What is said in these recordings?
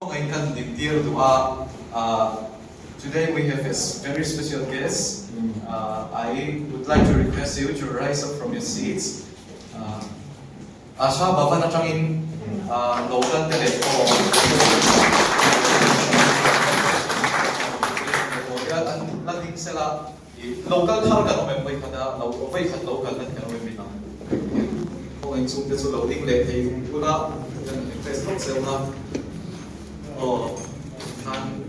Khawngaihin kan dintir duh a, Today we have a very special guest, I would like to request you to rise up from your seats. Asha Bhavan atangin lo kal te leh aw an la ding sela, lo kal thar kan awm em vawikhat a, vawikhat lo kal nan kan awm em min ang. Khawngaihin chungte chu lo ding leh thei ula kan request lawk zeuh a. Aw khan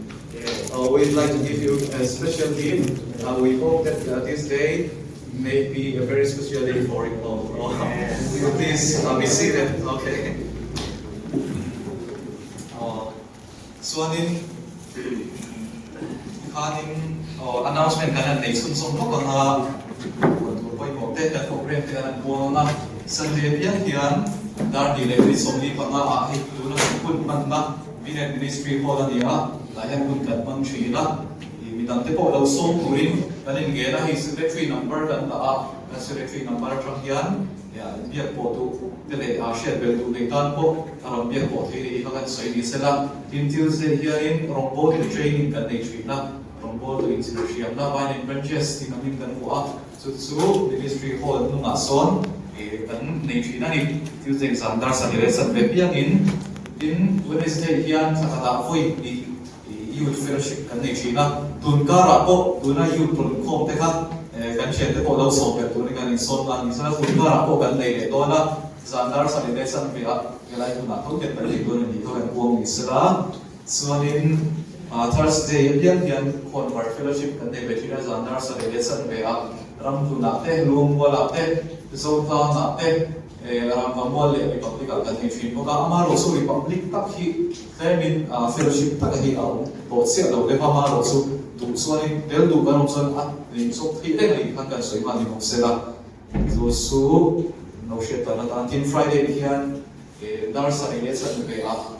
we'd like to give you a special gift. We hope that this day may be a very special day for you all. Aw please be seated. Okay. Aw chuanin khanin aw announcement kan han nei chhunzawm lawk ang a, puan tur pawimawh te kan program te kan han puang ang a. Sunday apiang hian dar hnih leh minute 45 ah hei tuna kan hun hmanna Vineyard Ministry Hall a ni a, tah hian hun kan hmang thin a, ih midang te pawh lo sawm turin kan inngen a, hei secretary number kan dah a, kan secretary number atang hian biak pawh duh te leh hriat belh duh nei tan pawh a rawn biak pawh thei ni kha kan sawi ni sela. Tin, Tuesday hianin rawngbawltu training kan nei thin a, rawngbawltu inzir hriamna Vine and Branches tih hmangin kan vuah a, chu chu Ministry Hall hnungah sawn kan nei thin a ni. Tuesday zan dar 7:15 piangin tin Wednesday hian thla khatah vawi hnih Youth Fellowship kan nei thin a, tun karah pawh tuna Youth rawn khawm te kha kan thiante pawh lo sawm ber turin kan insawn a ni. Chuan tun karah pawh kan nei leh dawn a, zan dar 7:15 ah helai hmunah tho hian kan nei dawn a ni kha kan puang ni sela. Chuanin Thursday apiang hian Khawnvar Fellowship kan nei ve thin a, zan dar 7:15 ah Ramhlunah te, Luangmualah te, Zotlangah te, Ramvamual leh Republic ah kan nei thin bawk a. Amaherawhchu Republic tak hi tlemin fellowship taka hi a awm tawh chiah lo deuh a, amaherawhchu duh chuanin tel duh kan awm chuan a inchawp theih reng a nih khan kan sawi nghal ni bawk sela. Chu chu lo hriat dan atan tin Friday hian dar 7:15 ah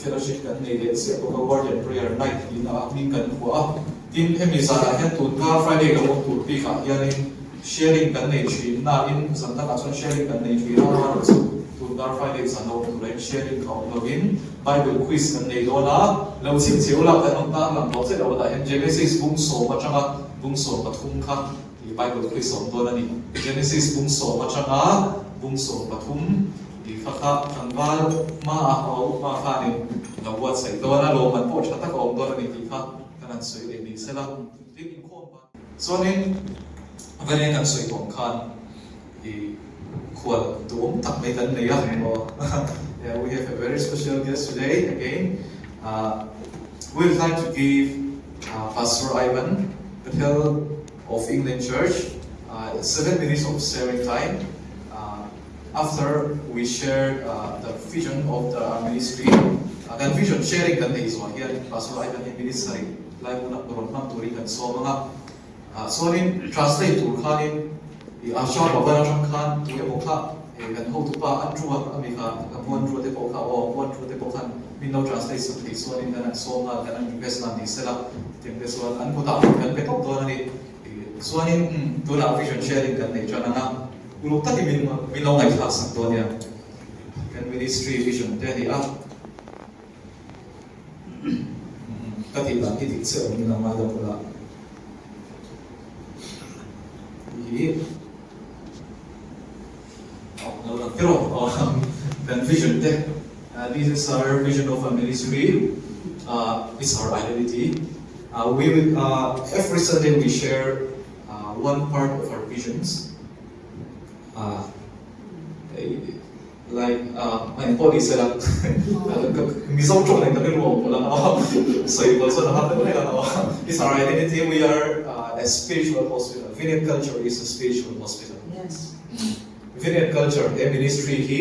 fellowship kan nei leh chiah bawk a, Word and Prayer Night tiin a hming kan phuah a. Tin, hemi zanah hian tun kar Friday lo awm tur bikah hianin sharing kan nei thin nain zan takah chuan sharing kan nei thin a, amaherawh chu tun kar Friday zan lo awm turah hian sharing kha awm lovin Bible quiz kan nei dawn a, lo chhim cheu la kan rawn tan lang tawh chiah lo tah hian Genesis bung sawm atanga bung 13 kha Bible quiz a awm dawn a ni. Genesis bung sawm atanga bung 13. Tih kha kha tlangval hma a ho hma khanin lo buatsaih dawn a, lawmman pawh tha tak a awm dawn a ni tih kha kan han sawi leh ni sela. Tin, inkhawm ban chuanin Vene kan sawi tawh ang khan i khual duhawm tak mai kan nei a, aw we have a very special guest today again, we would like to give Pastor Ivan Bethel of England Church 7 minutes of sharing time. After we share the vision of the ministry, kan vision sharing kan neih zawh hian Pastor Ivan hi minute sarih lai hunah rawn hmang turin kan sawm ang a. Chuanin translate tur khanin i Asha Bhavan atang khan tu emaw kha kan hotupa Andrew a ami kha ka pu Andrew te pawh kha aw pu Andrew te pawh khan min lo translate sak thei chuanin kan han sawm nghal kan han request nghal ni sela tiang te chuan an kutah kan pe tawp dawn a ni. Chuanin tunah vision sharing kan neih tan ang a. Uluk takin min min lo ngaihthlak sak dawn nia. Kan ministry vision te a ni a. Ka tih dan hi dik chiah awm in a ngai lo bawlh a. Hi oh lo lang tir aw kan vision te this is our vision of a ministry it's our identity we will every Sunday we share one part of our visions like eng pawh ni sela Mizo tawng nen ka rilru awm pawh la sawi pawh chuan a har deuh hlek a it's our identity we are a spiritual hospital Vineyard culture is a spiritual hospital yes Vineyard culture he ministry hi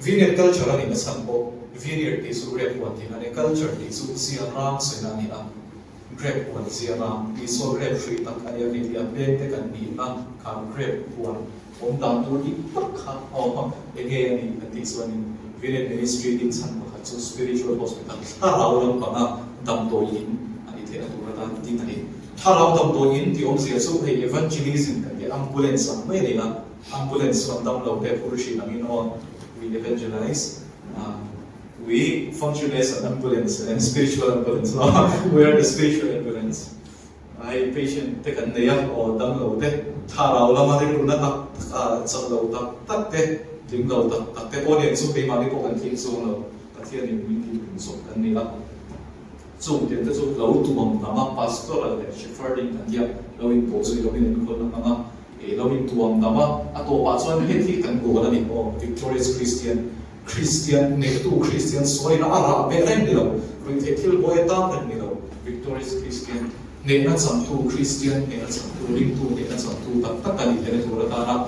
Vineyard culture a nih na chhan pawh Vineyard tih chu grape huan tihna a ni culture tih chu zial rang sawina a ni a. Grape huan zianga Isua grape hrui tak a nia tih a peng te kan nihna khan grape huan awm dan tur dik tak kha a awm a, enge a nih kan tih chuanin Vineyard Ministry ding chhan pakhat chu Spiritual Hospital thlarau lampanga damdawi in a ni theihna tur atan ding a ni. Thlarau damdawi in tih awmzia chu hei Evangelism kan tih ambulance ang mai a ni a, ambulance chuan damlo te phur thin angin aw we evangelize a. We function as an ambulance and spiritual ambulance no we are the spiritual ambulance ai patient te kan nei a aw damlo te thlarau lama rilru na tak tak a chak lo tak tak te tling lo tak tak te pawh nen chu keimahni pawh kan tling chuang lo Pathianin min tih pun zawk kan ni a chung tiang te chu lo tuam tam a pastoral leh shepherding kan tia lo in pawh zui lo in enkawl na hmang a lo in tuam tam a a tawpah chuan heti kan goal a ni aw victorious Christian Kristian neitu Kristian sawina a rah beh reng ni lo, ruihtheih thil buai a tan reng ni lo, Victorious Kristian, hnehna changtu Kristian, hnehna changtu ringtu, hnehna changtu tak tak a nih theihna tur atana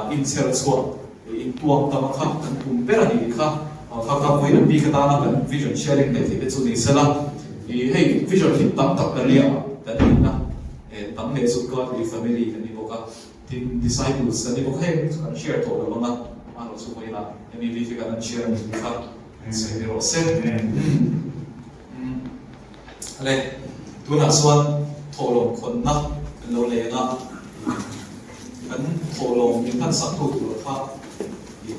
inchher chhuah, intuam tam a kha kan tum ber a nih kha, kha kha vawiin bik atana kan vision sharing neih theih te chu ni sela, ih hei vision hi tam tak kan nia kan nihna tam leh chu Godly family kan ni bawk a. Tin, disciples kan ni bawk heng chu kan share tawh lo ang a, amaherawh chu vawiinah hemi bik hi kan han share a ni tih kha sawi ni rawh se. Le, tunah chuan thawhlawm khawnna kan lo nei ang a, kan thawhlawm min hman sak tu tur kha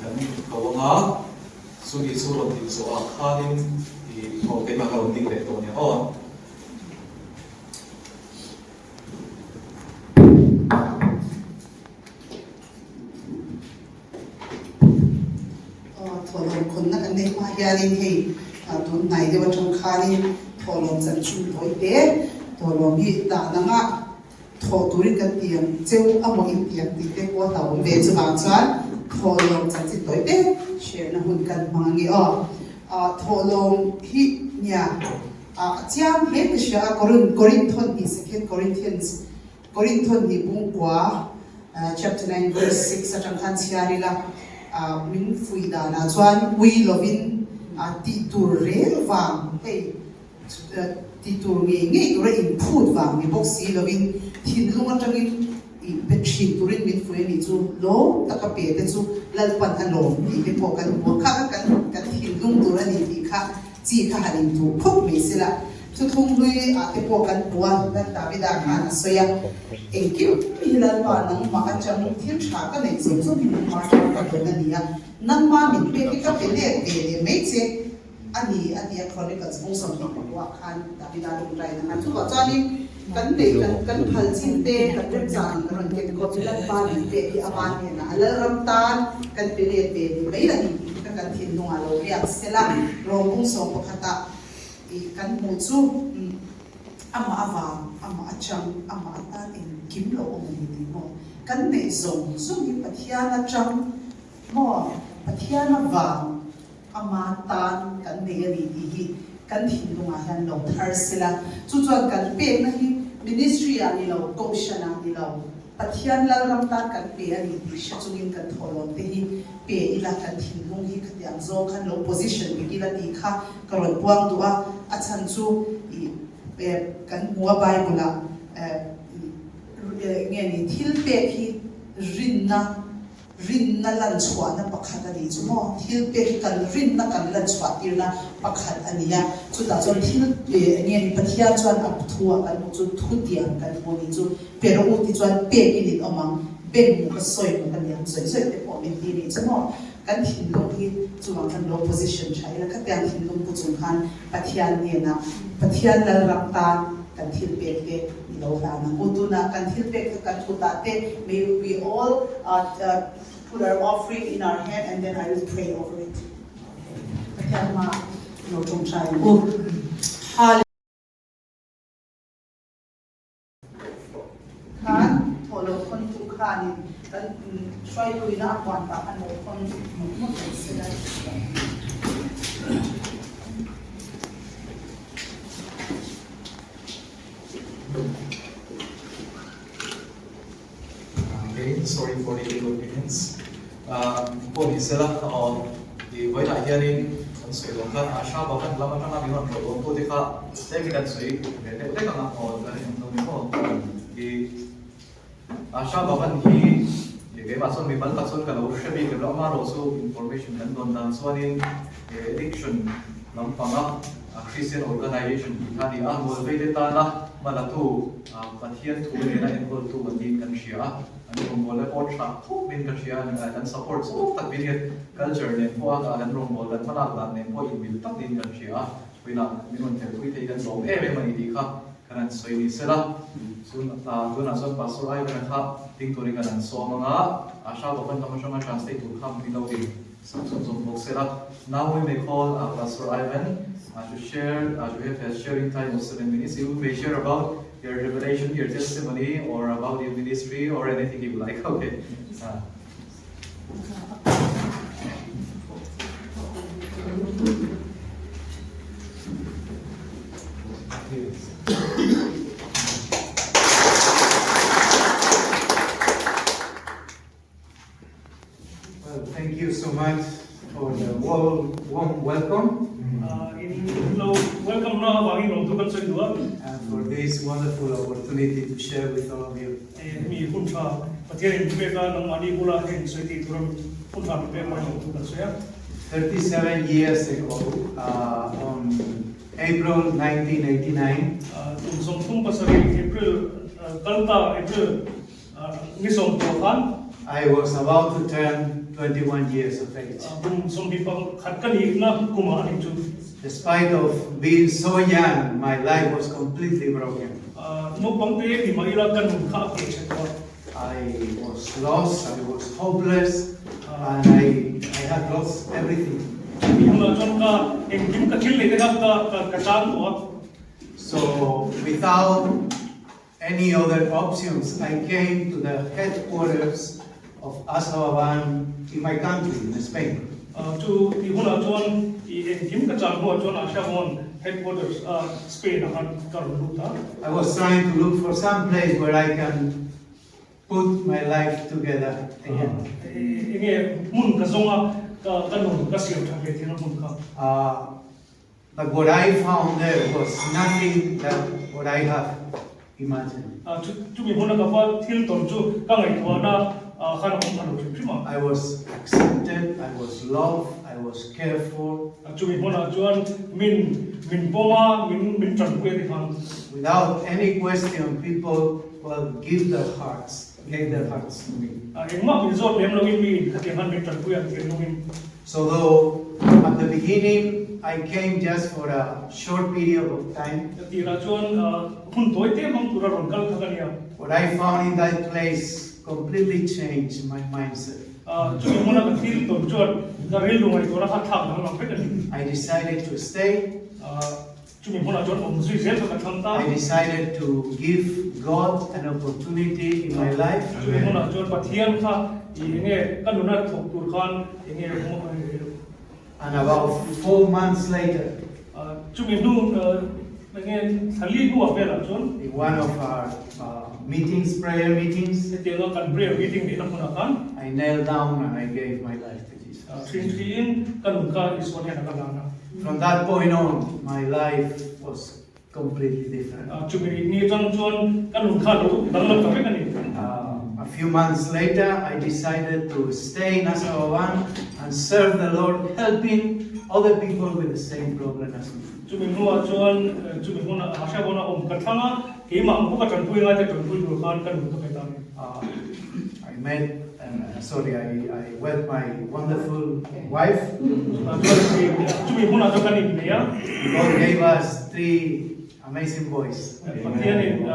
kan ko ang a, chumi chu rawn tih zawhah khanin aw keimah ka rawn ding leh tawh nia aw. Thawhlawm khawnna kan neih hma hianin hei tun hnai deuh atang khanin thawhlawm chanchin tawi te thawhlawm hi dah nanga thawh turin kan ti ang cheu a maw in ti ang tih te pawh a hlauhawm ve chuvang chuan thawhlawm chanchin tawi te share na hun kan hmang ange aw. Thawhlawm hi nia. A chiang hle ka hria a, Korin Korinthon tih Second Corinthians Korinthon tih bungkua chapter 9 verse 6 atang khan chhiar ila min fui danah chuan ui lovin tih tur reng vang hei tih tur ngei ngei tura inphut vang ni bawk si lovin thinlung atangin i pe thin turin min fui a nih chu lawm taka pe te chu Lalpan a lawm tih te pawh kan hmu a, kha kha kan thinlung tur a ni tih kha chi kha han intuh phawt mai sela, thuthlung hlui ah te pawh kan hmu a, Lal Davida khan a sawi a, Engkim hi Lalpa nangmah atang thil tha ka neih zawng zawng hi nangmah atang ka dawn a ni a, nangmah min pek hi ka pe let ve leh mai che a ni a ti a, Chronicles bung 24 ah khan Davida tawngtai na khan chuvah chuanin kan neih kan kan phal chin te kan remchang ang kan rawn ken kawp chu Lalpa min pek hi ama hnenah a Lalram tan kan pe let ve ni mai a ni tih kha kan thinlungah lo riak sela Rawng bung 11 ah ih kan hmuh chu amah avang amah atang amah atan engkim lo awm a ni tih maw kan neih zawng zawng hi Pathian atang maw Pathian avang Ama tan kan nei a ni tih hi kan thinlungah hian lo thar sela. Chu chuan kan pekna hi ministry ah ni lo, kohhran ah ni lo, Pathian Lalram tan kan pe a ni tih hre chungin kan thawhlawn te hi pe ila, kan thinlung hi khatiang zawng khan lo position dik ila tih kha ka rawn puang duh a. A chhan chu ih kan hmu a Bible ah nge ni thil pek hi rinna Rinna lan chhuahna pakhat a nih chu maw? Thil pek hi kan rinna kan lan chhuah tirna pakhat a ni a. Chutah chuan thil pe eng nge ni? Pathian chuan a thu ah kan hmuh chu thutiang kan hmu a nih chu. Pe rawh u ti chuan pek in in awm ang. Beng hmuh ka sawi hmuh ka niang zawih zawih te pawh min ti a nih chu maw? Kan thinlung hi chuvang khan lo position tha ila khatiang thinlung pu chung khan Pathian hnenah Pathian Lalram tan kan thil pek te i lo hlan ang u. Tunah kan thil pek kha kan kutah te may we all put our offering in our hand and then I will pray over it. Pathian hmaah lo tawngtai ang u. Khan thawhloh thawntu khanin kan hruaituina a huan pah khan lo thawn mawlh mawlh mai se la. Okay, sorry for the inconvenience. Pawh ni sela, i vawiinah hianin kan sawi dawn khan Asha Bhavan lam atanga min rawn tlawh dawn tute kha tlem kan sawi ve deuh hlek ang a, aw kan en dawn ni maw? I Asha Bhavan hi keimah chuan mimal tak chuan ka lo hre bik lem lo, amaherawh chu information kan dawn dan chuanin addiction lampanga Christian organization tih kha a ni a, Mualveite tana hmalatu Pathian thu nena enkawltu an niin kan hria a. An rawngbawlna pawh tha khawp in ka hria a ni a, kan support zawk tak bik e. Culture nen pawh a kan rawngbawlh kan hmalak dan nen pawh inmil tak niin kan hria a, vawiinah min rawn telpui thei kan lawm em em a ni tih kha kan han sawi ni sela. Chun tunah chuan Pastor Ivan-a kha ding turin kan han sawm ang a, Asha Bhavan lam atanga translate tur kha min lo in sak chhun zawm bawk sela. Now we may call Pastor Ivan to share to have a sharing time of 7 minutes. You may share about Your revelation, your testimony, or about your ministry, or anything you like. Okay. Well, thank you so much for the warm, warm welcome. In lo welcome na avangin lawmthu kan sawi duh a. And for this wonderful opportunity to share with all of you. Mi hun tha Pathian in pek a, nangmahni bula heng sawi tih tura hun tha min pek mai lawmthu kan sawi a. 37 years ago, on April 1989, Kum 37 April kalta April Ni sawm tawh khan. I was about to turn 21 years of age. Kum 21 ka nihna kumah a nih chu. Despite of being so young, my life was completely broken. Naupang te ni mah ila ka nun kha a keh thet tawh a. I was lost, I was hopeless and I I had lost everything. Tih hunah chuan ka engkim ka thil neih te kha ka ka chan tawh a. So without Any other options, I came to the headquarters of Asababan in my country, in Spain. Chu tih hunah chuan i engkim ka chan hnuah chuan Ashababan headquarters a Spain ah khan ka rawn lut a. I was trying to look for some place where I can put my life together again. Enge hmun ka zawng a, ka nun ka siam tha ve theihna hmun kha. But what I found there was nothing that what I have imagined. Chumi hmuna ka va thil tawn chu ka ngaihtuahna khan a awm pha lo hrim hrim a. I was accepted, I was loved, I was cared for. Chumi hmunah chuan min min pawm a, min min tanpui a ti khan. Without any question people well give their hearts, gave their hearts to me. Engmah min zawt lem loin mi in khatiang khan min tanpui a ti nungin. So though at the beginning I came just for a short period of time. Tirah chuan hun tawi te hmang tura rawn kal kha ka nia. What I found in that place completely changed my mindset. Chumi hmuna ka thil tawn chuan ka rilru ngaihtuahna kha thlak danglam vek a ni. I decided to stay. Chumi hmunah chuan awm zui zel kha ka thlang ta. I decided to give God an opportunity in my life. Chumi hmunah chuan Pathian kha i enge ka nuna thawk tur khan enge And about 4 months later. Chumi hnu enge thla li hnuah velah chuan. In one of our meetings, prayer meetings. Hetianga kan prayer meeting neihna hmunah khan. I knelt down and I gave my life to Jesus. Ṭhingṭhiin ka nun kha Isua hnenah ka hlan a. From that point on, my life was completely different. Chumi ni aṭang chuan ka nun kha lo danglam ta vek a ni. A few months later, I decided to stay in Asawawan and serve the Lord, helping other people with the same problem as me. Chumi hnuah chuan chumi hmunah Ashawana awm ka thlang a, keimah ang bawka ṭanpui ngaite ṭanpui tur khan ka nun ka pe ta a ni. I met Sorry, I I wed my wonderful wife. Chumi hmunah chuan kan innei a. God gave us 3 amazing boys. Pathianin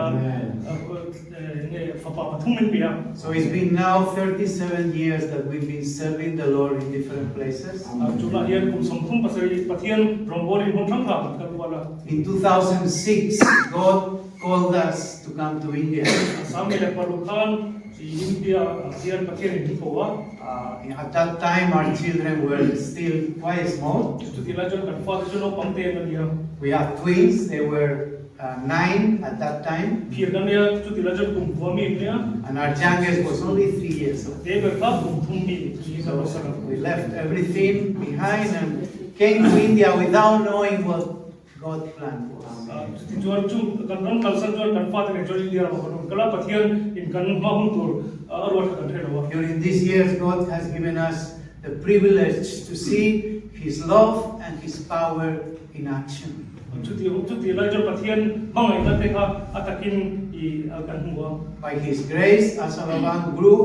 fapa pathum min pe a. So it's been now 37 years that we've been serving the Lord in different places. Tunah hian kum 37 Pathian rawngbawlin hmun hrang hrang kan rual a. In 2006, God called us to come to India. 2006 khan India ah hian Pathian in min ko a. At that time our children were still quite small. Chutih lai chuan kan fate chu naupang te an ni a. We have twins, they were 9 at that time. Phir kan nei a, chutih lai chuan kum kua mi an ni a. And our youngest was only 3 years old. Te ber kha kum thum mi niin kan rawn So we left everything behind and came to India without knowing what God plan was. Chutichuan chung kan ram kalsan chuan kan fate nen chuan India ramah kan awm kal a, Pathian in kan hma hun tur a ruat kha kan hre lo a. During these years God has given us the privilege to see His love and His power in action. Chuti chuti lai chuan Pathian hmangaihna te kha a takin i kan hmu a. By His grace, Asalaban grew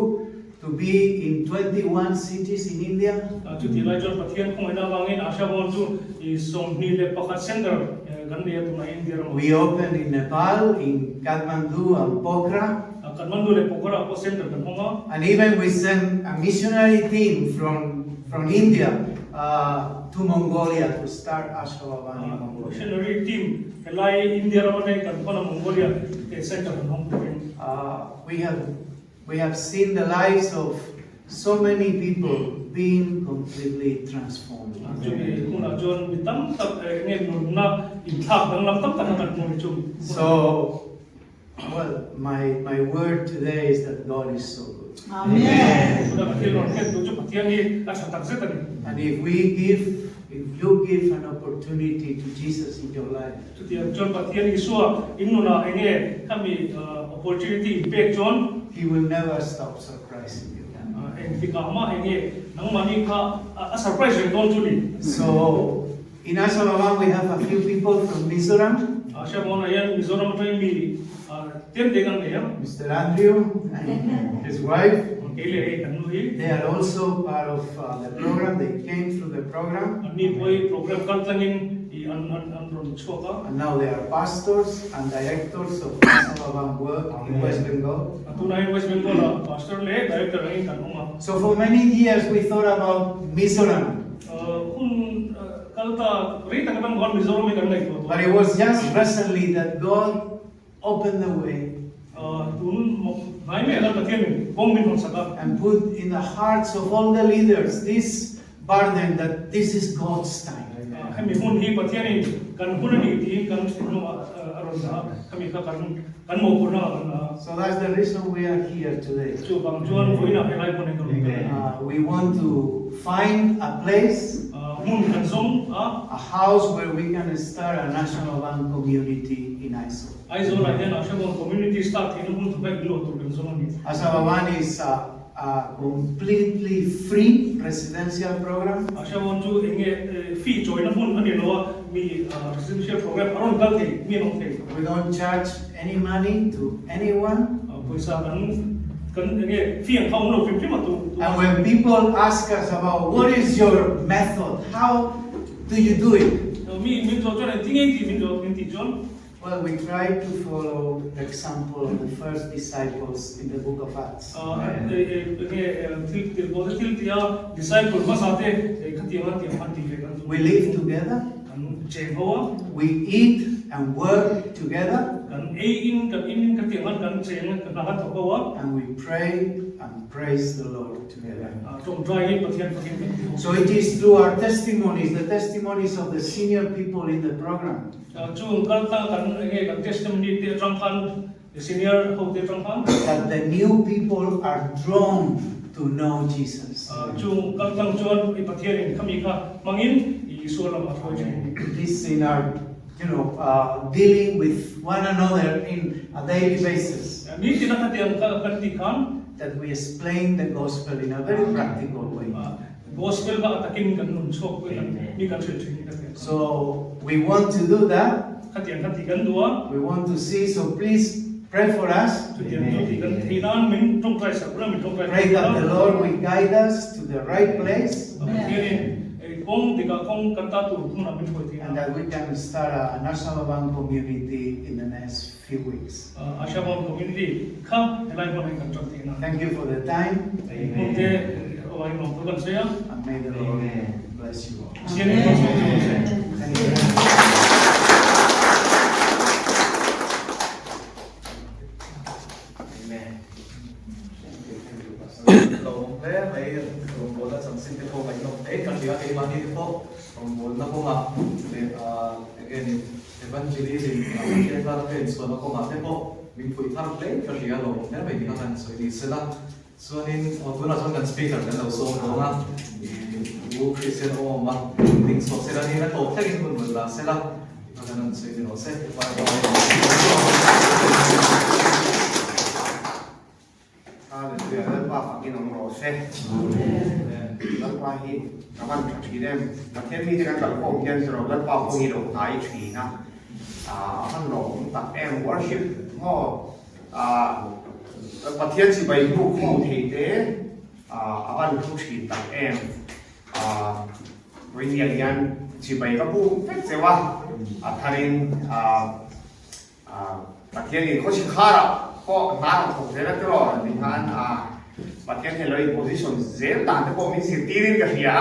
to be in 21 cities in India. Chuti lai chuan Pathian khawngaihna avangin Ashabawn chu i 21 center kan nei a tunah India ramah. We opened in Nepal, in Kathmandu and Pokhara. Kathmandu leh Pokhara pawh center kan hawng a. And even we sent a missionary team from, from India to Mongolia to start Asha Bhavan in Mongolia. Missionary team helai India rama nei kan thawn a Mongolia te center kan hawng turin. We have We have seen the lives of so many people being completely transformed. Chumi hunah chuan mi tam tak enge nunna inthlak danglam tam tak a kan hmu ni chu. So, well, my, my word today is that God is so good. Amen. Tuna ka thil rawn hriat duh chu Pathian hi a tha tak zet a ni. And if we give, if you give an opportunity to Jesus in your life, Chutiang chuan Pathian Isua in nunah enge khami opportunity in pek chuan. He will never stop surprising you. Engtikah mah enge nangmahni kha a surprise reng dawn chu ni. So, in Ashababan we have a few people from Mizoram. Ashababan ah hian Mizoram atangin mi tlem te kan nei a. Mister Andrew and his wife. Kei leh hei kan nu hi. They are also part of the program, they came through the program. Anni pawh hi program kal tlangin I an an an rawn chhuak a. And now they are pastors and directors of Asalavan work in West Bengal. A tunah hian West Bengal ah pastor leh director angin kan awm a. So for many years we thought about Mizoram. Hun kal ta rei tak atang khan Mizoram hi kan ngaihtuah tawh. But it was just recently that God opened the way. Tun hnai mai ah khan Pathian in kawng min rawn sak a. And put in the hearts of all the leaders this burden that this is God's time. Hemi hun hi Pathian in kan hun a ni tiin kan thinlungah a rawn dah a, khami kha kan kan mawhphurhna ah kan dah a. So that's the reason we are here today. Chuvang chuan vawiinah helai pawn in ka rawn kal a. We want to find a place. Hmun kan zawng a. A house where we can start a national bank community in Aizawl. Aizawl ah hian Ashabawan community start theihna hmun thawk a inluah tur kan zawng a ni. Ashabawan is a a completely free residential program. Ashabawan chu eng nge fee chawina hmun a ni lo a, mi residential program a rawn kal thei, mi an awm thei. We don't charge any money to anyone. Pawisa kan kan eng nge fee ang kha awm lo hrim hrim a tu. And when people ask us about what is your method, how do you do it? Mi min zawh chuan engtin nge i tih min zawh min tih chuan. Well, we try to follow the example of the first disciples in the book of Acts. We live together. We eat and work together. And we pray and praise the Lord together. So it is through our testimonies, the testimonies of the senior people in the program. Chung kal tlang kan enge kan testimony te atang khan senior ho te atang khan. That the new people are drawn to know Jesus. Chung kal tlang chuan i Pathian in khami kha hmangin i Isua lam a hruai thin. It is in our you know dealing with one another in a daily basis. Nitin a khatiang kha kan tih khan. That we explain the gospel in a very practical way. Gospel kha a takin kan nun chhuak pawh in mi kan hrilh thin ka ti. So we want to do that. Khatiang kha ti kan duh a. We want to see, so please pray for us. Chutiang chu ti kan thei nan min tawngtai sak ula, min tawngtai Pray that the Lord will guide us to the right place. Pathianin kawng dikah kawng kan ta tur hmunah min hruai thei And that we can start a National Bank community in the next few weeks. Ashabawn community kha helai hmun ah kan tan thei na. Thank you for the time. Hmun te awai nuam tur kan sawi a. And may the Lord bless you all. Pathian in malsawm che rawh se. Thank you. Amen. Lo awm hle mai rawngbawlna chanchin te pawh ngaihnawm hle ka hria keimahni te pawh rawngbawlna kawngah leh again Evangelism a Pathian tana ka inchhuahna kawngah te pawh min phuih thar hle ka hria lo awm hle mai tih kha kan sawi ni sela. Chuanin aw tunah chuan kan speaker kan lo sawm dawn a, i u Christian awm awm a, ding chhuak sela niin a tawp thlengin hun rawn la sela tih kha kan rawn sawi ni rawh se. Hallelujah, Lalpa fakin awm rawh se. Lalpa. Lalpa hi a van tha thin em. Pathian mite kan kal khawm hian chu lo Lalpa pawh hi lo hnai thin a, a van lawmawm tak em. Worship maw Pathian chibai hnu khawm thei te a van hlu thin tak em. Vawinia hian chibai ka buk vek cheu a, a tharin Pathianin khawchhe kharah pawh hna rawn thawk zel a tiraw tih khan Pathian hian lo in position zel dan te pawh min zirtirin ka hria a,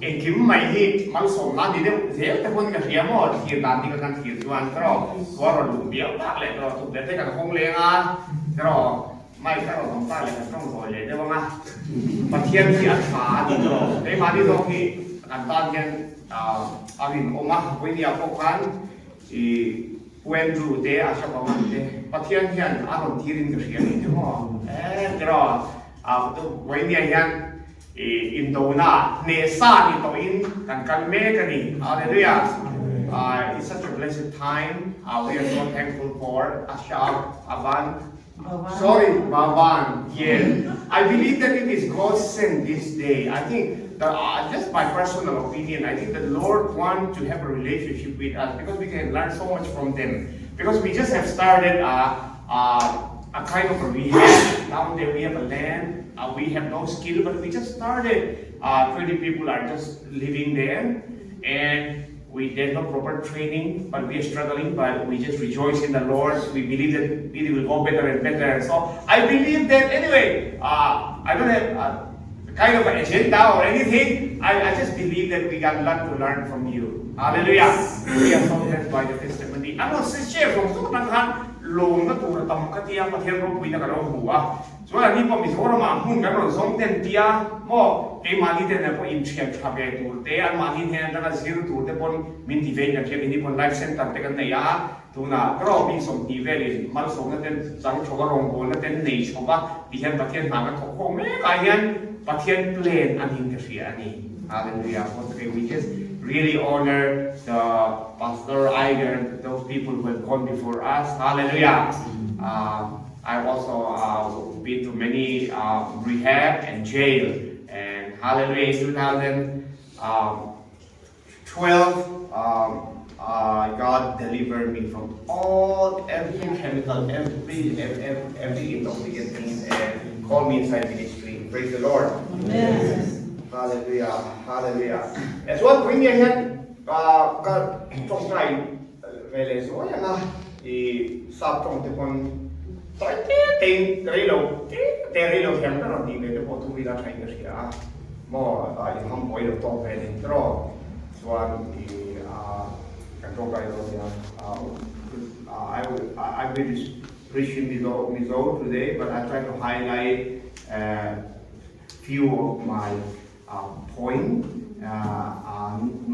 engkim mai hi malsawmna ni deuh zel te pawn ka hria maw thlir dan dika kan thlir chuan tiraw khua rawn luh biau tak leh tiraw tuk leh te kan hawng leng a tiraw mic a rawn awm tak leh kan tawng zawi leh deuh ang a, Pathian hi a tha a ni tiraw keimahni zawk hi kan tan hian a rinawm a, vawinia pawh khan I Pu Andrew te a hre bawk ang te Pathian hian a rawn tir in ka hria ni te maw eh tiraw a vawinia hian i indona hneh sa ni tawh in kan kal mek a ni Hallelujah It's such a blessed time we are so thankful for Ashab Aban Sorry Baban yes I believe that it is God sent this day I think the uh, just my personal opinion I think the Lord want to have a relationship with us because we can learn so much from them because we just have started a, a, a kind of a rehab down there we have a land uh, we have no skill but we just started uh, 20 people are just living there and We there's no proper training, but we are struggling, but we just rejoice in the Lord. We believe that it will go better and better. So I believe that anyway, uh, I don't have a kind of an agenda or anything. I, I just believe that we got a lot to learn from you. Hallelujah. We are so blessed by the testimony. Ano se share from so nang han lawm na tur tam ka tia Pathian ropuina ka lo hmu a. Chuan ani pawh Mizoramah hmun kan rawn zawng ten tia maw keimahni te nen pawh inthian tha ve tur te, anmahni hnen atanga zir tur te pawn min ti vein kan hria keini pawn life center te kan nei a, tunah erawh mi 20 velin malsawmna ten chang chho a rawngbawlna ten nei chho va ti hian Pathian hna kan thawk khawm mek ah hian Pathian plan a nin ka hria a ni. Hallelujah. Okay, we just really honor the Pastor Iger, those people who have gone before us. Hallelujah. I've also uh, been to many uh, rehab and jail. And hallelujah, in 2012, um, uh, God delivered me from all every chemical, every every, every intoxicant things, and called me inside ministry. Praise the Lord. Amen. Hallelujah. Hallelujah. As well, bring your head. Ka tawngtai ve leh zuai ang a, i sap tawng te pawn tawi te tein rei lo te te rei lo thiam ka rawn tih ve te pawh tum ila thain ka hria a, maw i ham buai lo tawk ve nen tiraw chuan i kan tawngtai dawn nia I will I will preach in Mizo Mizo today but I try to highlight few of my point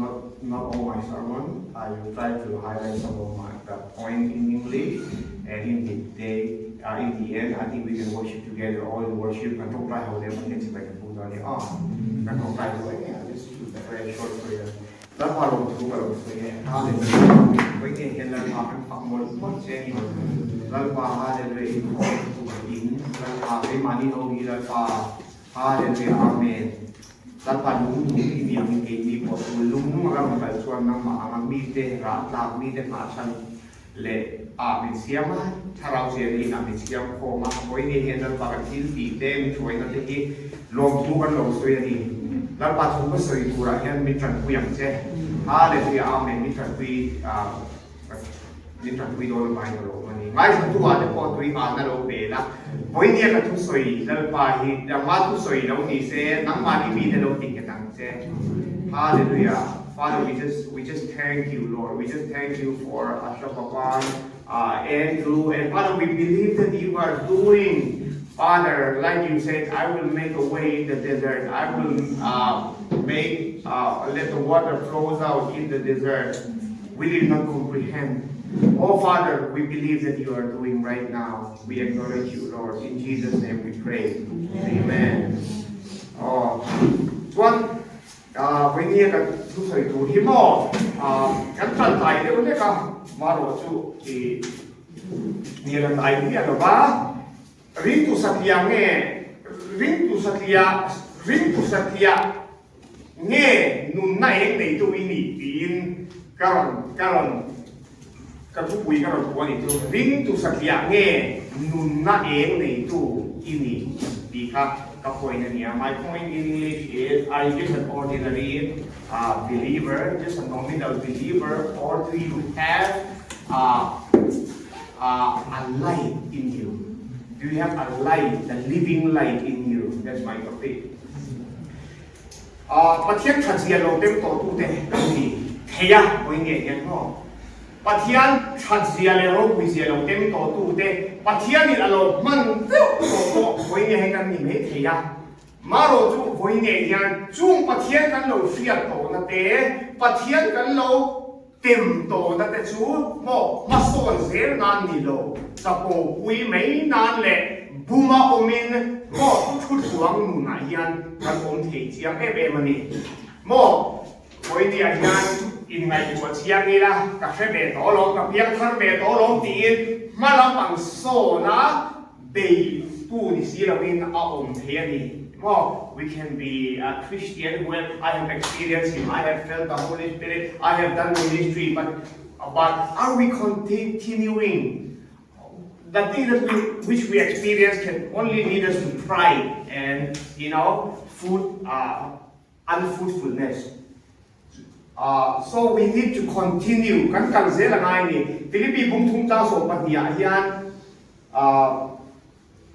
not not all my sermon I will try to highlight some of my the point in English and in the day uh, in the end I think we can worship together all in worship kan tawngtai ho te Pathian chibai kan buk dawn ni aw kan tawngtai ho enge just a very short prayer Lalpa lawm thu ka lo sawi e Hallelujah Vawiin hian Lalpa kan fak mawlh mawlh che a ni Lalpa Hallelujah in khaw in Lalpa keimahni ho hi Lalpa Hallelujah Amen Lalpa lung nung i ni angin keini pawh chu lung nung a rawn kal chuan nangmah anga mite rah tlak mite nghah chhan leh ah min siam a, thlarau chian in ah min siam khawm a, vawiin hian Lalpa kan thil tih te min hruaina te hi lawmthu kan lo sawi a ni. Lalpa thu ka sawi turah hian min tanpui ang che. Hallelujah Amen min tanpui ah. Min tanpui dawn a Bible a awm a ni. Ngaithla ah te pawh tui alna lo pe la. Vawinia ka thusawi Lalpa hi nangma thusawi lo ni se, nangmahni mite lo ti nghet ang che. Hallelujah. Father, we just we just thank you, Lord. We just thank you for Asha Papan, uh, Andrew, and Father, we believe that you are doing Father, like you said, I will make a way in the desert. I will uh, make, uh, let the water flows out in the desert. We did not comprehend. Oh, Father, we believe that you are doing right now. We acknowledge you, Lord. In Jesus' name we pray. Amen. Oh, chuan vawinia kan thusawi tur hi maw kan tan tlai deuh hlek a marawh chu i ni la tlai miah lo va ringtu satliah nge ringtu satliah ringtu satliah. Nge nunna eng neitu i nih tiin ka rawn ka rawn ka thupui ka rawn puan i chu ringtu satliah nge nunna eng neitu i nih tih kha ka point a nia. My point in English is are you just an ordinary believer, just a nominal believer or do you have a light in you? Do you have a light, the living light in you? That's my topic. Pathian thatzia lo tem tawhtute kan ni thei a, hawi nge hian maw? Pathian thatzia leh ropuizia lo tem tawhtute Pathianin a lo hman deuh tawh pawh hawi nge hi kan ni mai thei a. Marawh chu hawi nge hian chung Pathian kan lo hriat tawhna te, Pathian kan lo tem tawhna te chu maw hmasawn zel nan ni lo, chapo pui mai nan leh buma awmin maw thuthuang nunah hian kan awm thei chiang em em a ni. Maw Vawinia hian inngaihtuah chiang ila ka hre ve tawh alawm, ka piang thar ve tawh alawm tiin hma lampang sawna beitu ni si loin a awm thei a ni. Maw, we can be a Christian who have, I have experienced him, I have felt the Holy Spirit, I have done ministry, but but are we continuing? The thing that we, which we experience can only lead us to pride and, you know, food, uh, unfruitfulness. Uh, so we need to continue. Kan kal zel a ngai ni. Philippi bung thum chang sawm pahnih ah hian uh,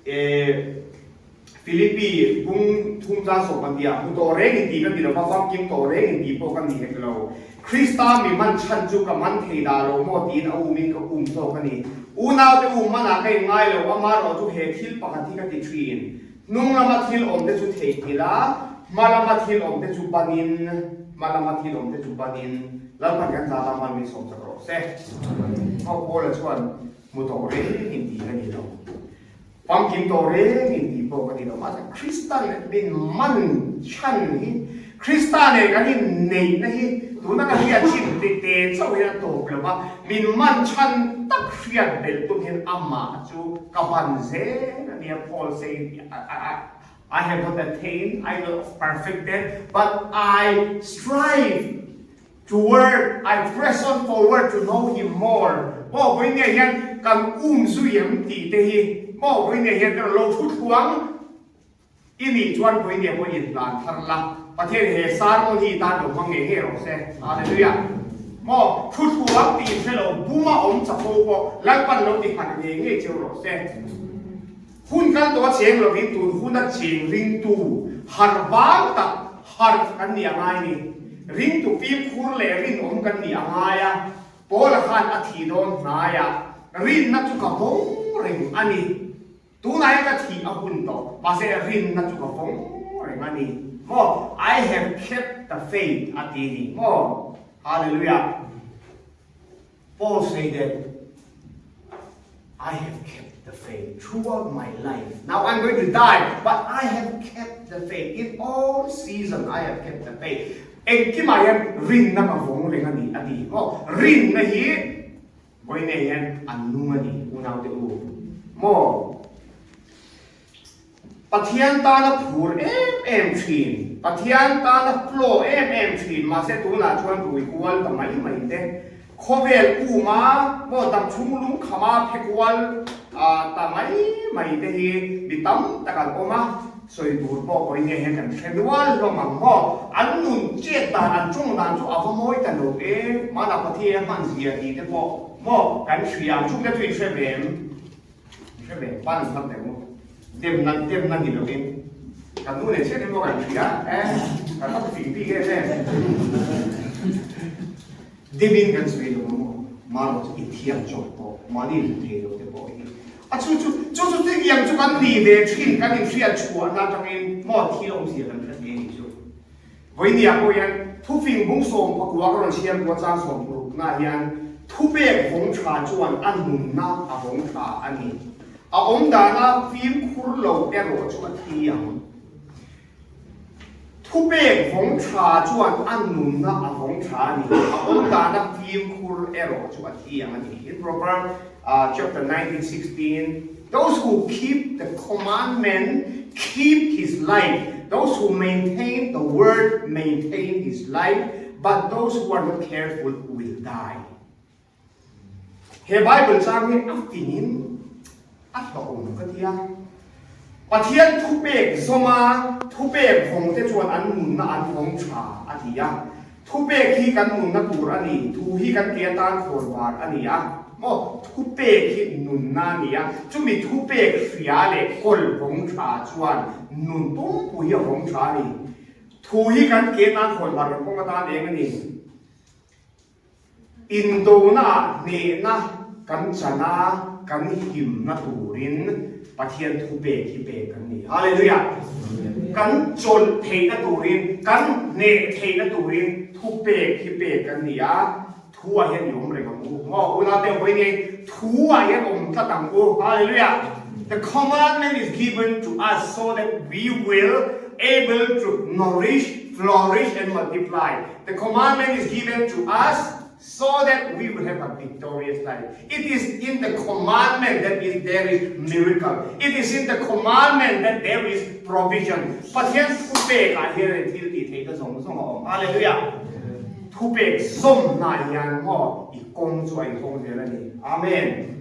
e, Philippi bung thum chang sawm pahnih ah hmu tawh reng in ti kan ti lo va, famkim tawh reng in ti pawh kan ni hek lo. Krista mi man chhan chu ka man thei dah lo maw tiin a um in ka um zawk a ni. Unau te um man ah ka in ngai lo, amarawh chu he thil pakhat hi ka ti thin. Hnung lama thil awm te chu theihnghilh a, hma lama thil awm te chu banin, hma lama thil awm te chu banin, Lalpan kan zat a hman min sawm chak rawh se. Hau Paula chuan hmu tawh reng in tih ka ni lo, famkim tawh reng in tih pawh ka ni lo, mahse Krista leh min man chhan hi, Krista leh kan inneihna hi tuna ka hriat chin te te chauh hian a tawp lo va, min man chhan tak hriat belh tum hian amah chu ka ban zel a nia, Paul saying, I have not attained, I not perfected, but I strive toward, I press on forward to know him more. Maw vawi nge hian kan um zui em tih te hi, maw vawi nge hian ka lo thu thluang I nih chuan pui nge pawh in hlan thar la, Pathian he sermon hi i tan lo hmang ngei ngei rawh se. Hallelujah. Maw, thu thuam tih in hre lo, buma awm chapo pawh Lalpan lo ti harh ngei ngei cheu rawh se. Hun kal tawh a cheng lovin tun hun a cheng ringtu harh vang tak harh kan nih a ngai ni. Ringtu fimkhur leh rinawm kan nih a ngai a, Paula khan a thih dawn hnaiah rinna chu ka vawng reng a ni. Tunah hian ka thih a hun tawh, mahse rinna chu ka vawng reng a ni maw? I have kept the faith a ti ni maw? Hallelujah! Paul say that I have kept the faith throughout my life. Now I'm going to die, but I have kept the faith. In all season I have kept the faith. Engkimah hian rinna ka vawng reng a ni a ti maw? Rinna hi Vawiinei hian an nung a ni, unaute u. Maw? Pathian tana phur em em thin, Pathian tana flow em em thin, mahse tunah chuan rui kual ta mai mai te, khawvel uma maw dam chhung lung khama phe kual ta mai mai te hi mi tam tak an awm a. Sawi tur pawh vawiinei hian kan hre nual hlawm ang maw? An nun chet dan, an tawng dan chu a va mawi ta lo e, Mana Pathian a hman zia tih te pawh maw kan hria ang, chungte chu in hre ve em? In hre ve pan hman teh u, demna demna ni lovin kan nu leh chiah te pawh kan hria e, kan va fing bik em em. Demin kan sawi lo ang maw? Maro chu i thiam chawp tawh, mahni hmu thei lo te pawh hi. A chu chu, chu chu chutiang chu kan ni ve thin, kan inhriat chhuahna atangin maw thil awmzia kan hre thei a nih chu. Vawinia pawh hian thufing bung sawm pakua ka rawn chhiar kual chang sawm parukna hian thupek vawng tha chuan a nunna a vawng tha a ni. A awm dana fimkhur lo erawh chu a thi ang. Thupek vawng tha chuan a nunna a vawng tha a ni. A awm dana fimkhur erawh chu a thi ang a ni. In Proverbs chapter 19:16, Those who keep the commandment keep his life. Those who maintain the word maintain his life, but those who are not careful will die. He Bible chang hi a fingin a hlauhawm ka ti a. Pathian thupek zawma thupek vawngte chuan an nunna an vawng tha a ti a. Thupek hi kan nunna tur a ni, thu hi kan ke atan khawnvar a ni a. Maw? Thupek hi nunna a ni a, chumi thupek hria leh kawl vawng tha chuan nun pumpui hi a vawng tha a ni. Thu hi kan ke atan khawnvar kan kawng atan eng a ni. Indonaah hnehna kan chan a, kan himna turin Pathian thupek hi pek kan ni. Hallelujah! Kan chawlh theihna turin, kan hneh theihna turin thupek hi pek kan ni a, thu ah hian i awm reng ang u. Maw unau te hawi ngei, thu ah hian awm tlat ang u. Hallelujah! The commandment is given to us so that we will able to nourish, flourish and multiply. The commandment is given to us so that we will have a victorious life. It is in the commandment that is there is miracle. It is in the commandment that there is provision. Pathian thupek ah hian in thil tih theih na zawng zawng a awm. Hallelujah. Thupek zawm hna hian maw i kawng chu a inhawng zel a ni. Amen.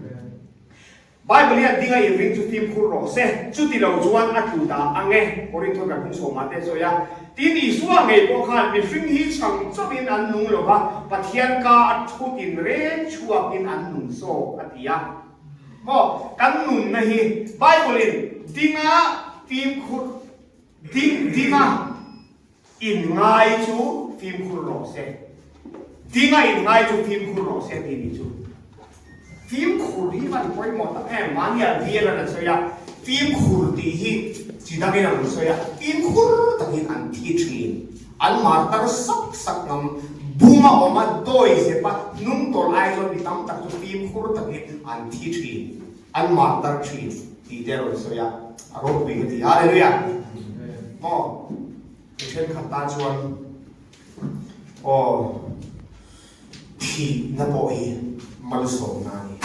Bible hian dinga inring chu fimkhur rawh se, chuti lo chuan a tlu ta ang e, Korintho kan hung sawma te sawi a. Tin, Isua ngei pawh khan mihring hi chhang chauhin an nung lo va, Pathian ka a thutin reng chhuakin an nung zawk a ti a. Maw, kan nunna hi Bible-in dinga fimkhur, ding, dinga inngai chu fimkhur rawh se, dinga inngai chu fimkhur rawh se tih ni chu. Fimkhur hi van pawimawh tak em, mahnia bial an sawi a, fimkhur tih hi chi dangin an sawi a, fimkhur takin an thi thin, an martar sak sak ngam, buma awm a, dawi zep a, hnung tawlh ai chuan mi tam tak chu fimkhur takin an thi thin, an martar thin tih te a rawn sawi a, a ropui ka ti. Hallelujah! Maw? Mi thenkhat tan chuan aw. Thihna pawh hi malsawmna a ni.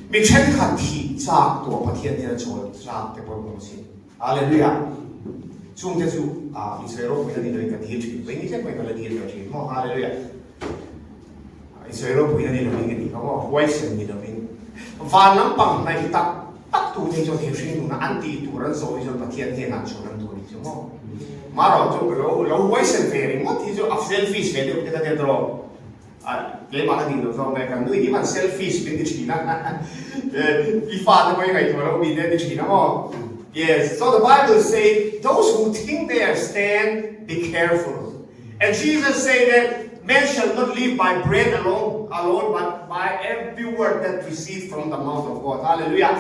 Mi thenkhat thih chak tuah Pathian hian a chawl chak te pawh an awm asin. Hallelujah! Chungte chu ah Israel ropuina ni loin ka dil thin. Vawi ni tlek mai ka la dil ve thin maw. Hallelujah! Israel ropuina ni loin ka ti kha maw. Huaisen ni loin. Van lampang hnaih tak tak tu te chuan he hring nuna an tih tur an zawh hi chuan Pathian hnenah chhawn an duh a ni chu maw. Marawh chu lo lo huaisen ve ringawt hi chu a selfish ve deuh te ka tia tawh. A keimah ka nih loh zawk mai kan nui hi man selfish min ti thin a i fa te pawh i ngaihtuah loh mi te a ti thin a maw. Yes, so the Bible say those who think they are stand be careful. And Jesus say that men shall not live by bread alone, alone but by every word that proceeds from the mouth of God. Hallelujah.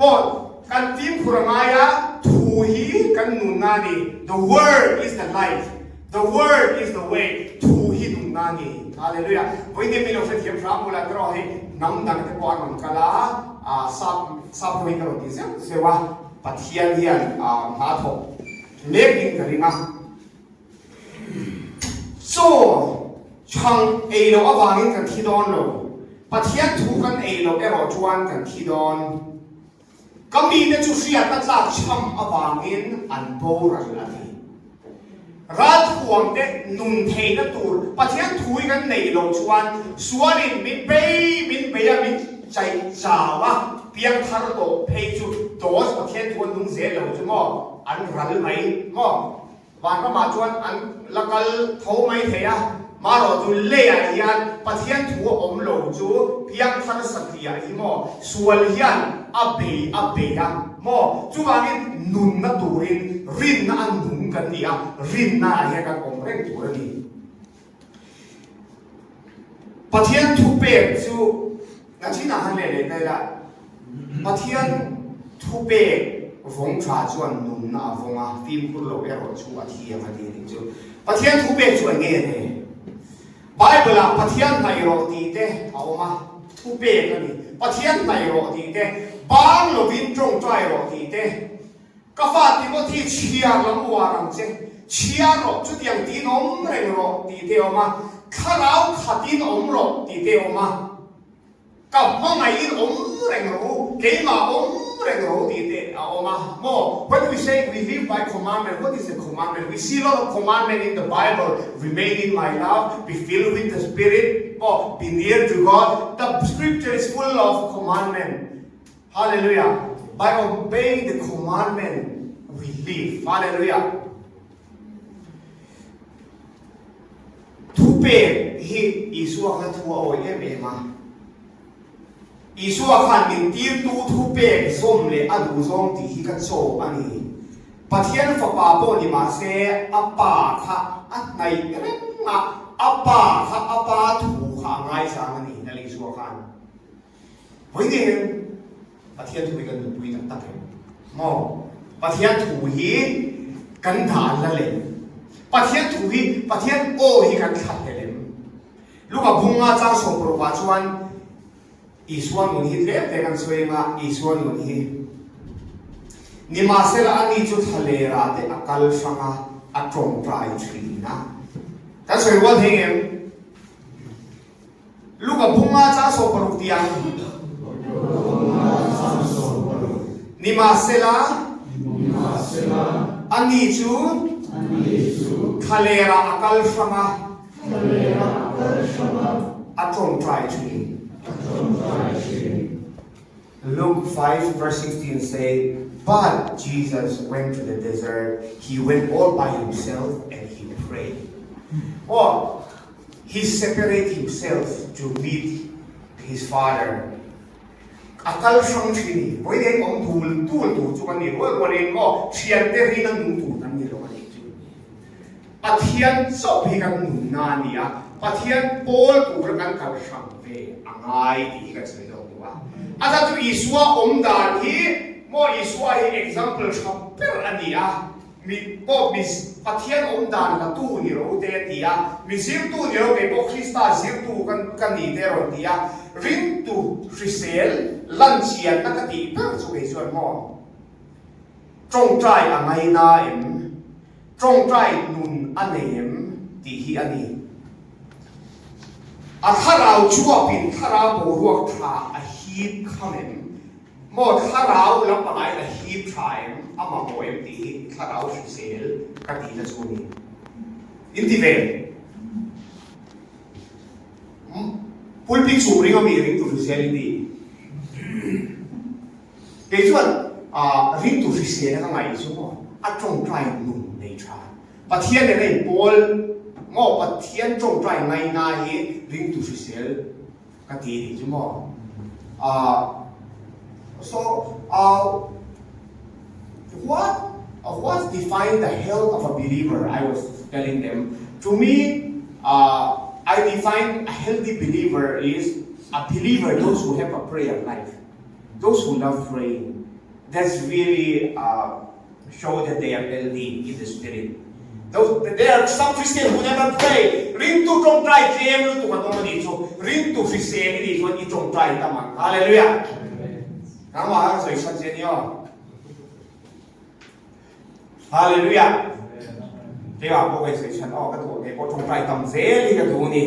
Maw kan fimkhur a ngai a, thu hi kan nunna a ni. The word is the life. The word is the way. Thu hi nunna a ni. Hallelujah. Vawiin mi lo hrethiam hram bulah te rawh hei hnam dang te pawh an rawn kal a, ah sap sap ho hi ka rawn ti zeuh zeuh a, Pathian hian ah hna thawk mek in ka ring a. Chaw chhang ei loh avangin kan thi dawn lo. Pathian thu kan ei loh erawh chuan kan thi dawn. Ka mite chu hriatna tlak chham avangin an boral a ni. Ralthuamte nun theihna tur Pathian thu hi kan neih loh chuan sualin min bei min bei a, min chaih chau a, piangthar tawh phei chu dawt Pathian thu an nung zel lo chu maw an ral mai maw. Vanramah chuan an la kal tho mai thei a, marawh chu leiah hian Pathian thu a awm lo chu piangthar satliah hi maw sual hian a bei a bei a maw? Chuvangin nunna turin rinna a nung kan ni a, rinna ah hian kan awm reng tur a ni. Pathian thu pek chu na chinah han leh leh ta ila, Pathian thu pek vawng tha chuan nunna a vawng a, fimkhur lo erawh chu a thiang a ti a nih chu. Pathian thu pek chu eng nge ni? Bible ah Pathian hnaih rawh tih te a awm a, thu pek a ni. Pathian hnaih rawh tih te, bang lovin tawngtai rawh tih te, Ka fa Timothy chhiar lam uar ang che, chhiar rawh, chutiang tiin awm reng rawh tih te awm a, thlarau khatin awm rawh tih te awm a, ka hmangaihin awm reng rawh u, keimah awm reng rawh u tih te a awm a maw? When we say we live by commandment, what is a commandment? We see a lot of commandment in the Bible, remain in my love, be filled with the Spirit, maw, be near to God, the scripture is full of commandment. Hallelujah! By obeying the commandment we live. Hallelujah! Thupek hi Isua kha thu a awih em em a. Isua khan min tirtu thupek zawm leh a duh zawng tih hi ka chaw a ni. Pathian Fapa pawh ni mah se a Pa kha a hnaih reng a, a Pa kha a Pa thu kha a ngaichang a ni, Lal Isua khan. Vawiin Pathian thu hi kan nunpui tak tak em? Maw? Pathian thu hi kan dan la lem. Pathian thu hi Pathian aw hi kan thlat leh lem. Luka bunga chang sawmparukah chuan Isua nun hi tlem te kan sawi anga Isua nun hi nimahsela ani chu thlalerah te a kal hrang a, a tawngtai thin a. Kan sawi rual thei ngem? Luka bunga chang 60 tiang. Nimahsela ani chu thlalerah a kal hrang a. A tawngtai thin. Luke 5 verse 16 say, But Jesus went to the desert, he went all by himself and he prayed. Or he separate himself to meet his father. A kal hrang thin i, vawi deng awm dul dul tur chu kan ni rual rualin maw thiante rin a nung tur kan ni lo a nih chu. Pathian chauh hi kan nunna a ni a, Pathian pawl tura kan kal hrang ve a ngai tih hi kan sawi zawk duh a. A chhan chu Isua awm dan hi maw Isua hi example tha ber a ni a, mi pawh mi Pathian awm dan la tu ni ro te a ti a, mi zirtu ni ro kei pawh Krista zirtu kan ka ni te a rawn ti a, ringtu hrisel lan chianna ka tih ber chu kei chuan maw tawngtai a ngaina em? Tawngtai nun a nei em tih hi a ni. A thlarau chuapin thlarau boruak tha a hip kham em? Maw thlarau lampangaiin a hip tha em? A mamawh em tih hi thlarau hrisel ka tihna chu a ni. In ti ve? Pulpit chung ring ami ringtu hrisel in ti? Kei chuan ringtu hrisel a ka ngaih chu maw a tawngtai nun nei tha. Pathian nen a inpawl maw Pathian tawngtai ngaina hi ringtu hrisel ka ti nih chu maw. So what what define the health of a believer I was telling them to me I define a healthy believer is a believer those who have a prayer life. Those who love praying, that's really uh, show that they are healthy in the spirit. Those, there are some Christians who never pray. Ring tu tong trai tlem lu tu kan awm ani chu. Ring tu hrisel ini chuan i tong trai tam ang. Hallelujah. Nangmah ka sawi san che ni aw. Hallelujah. Keimah pawh ka sawi san aw ka duh kei pawh tong trai tam zel hi ka duh ni.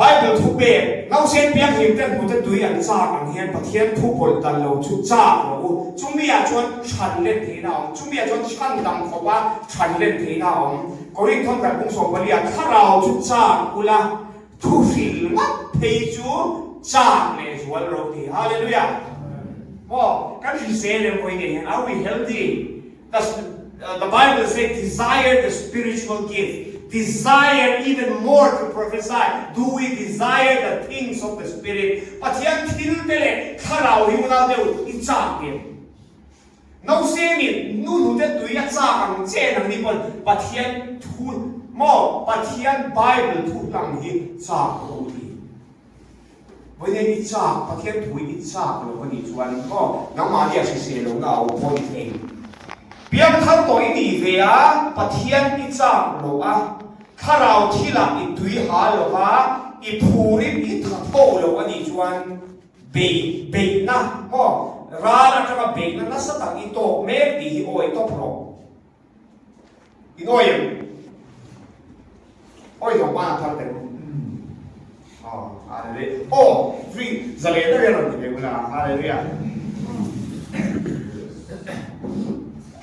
Bible thu pek, Nausen pianghlim te hnute tui an chak ang hian Pathian thu pawlh dan lo chu chak rawh u. Chumi ah chuan chhan let theihna a awm. Chumi ah chuan chhan dang khawpa chhan let theihna a awm. Korinthon kan bung 14 ah thlarau chu chak ula, thu hril ngat phei chu chak leh zual rawh ti. Hallelujah! Maw, kan hrisel em vawi ngei hian, are we healthy? The Bible say desire the spiritual gift, desire even more to prophesy, do we desire the things of the spirit? Pathian thil te leh thlarau hi unau deuh i chak em? Nausemin nu hnute tui a chak ang che nang ni pawn Pathian thu maw Pathian Bible thu hlang hi chak rawh u ti. Vawiin i chak, Pathian thu i chak lo a nih chuan maw nangmahni a hrisel lohna a awm pawh ni thei. Piangthar tawh i nih ve a, Pathian i chak lo a, thlarau thilah i tui ha lo va, i phurin i tha tho lo a nih chuan bei beihna maw ral atanga beihna nasa tak i tawk mek tih hi awi tawp rawh. In awi em? Awi zawng ban a thar tel. Aw, hallelujah. Aw, free zalen deuh hian rawn ti ve ula, hallelujah.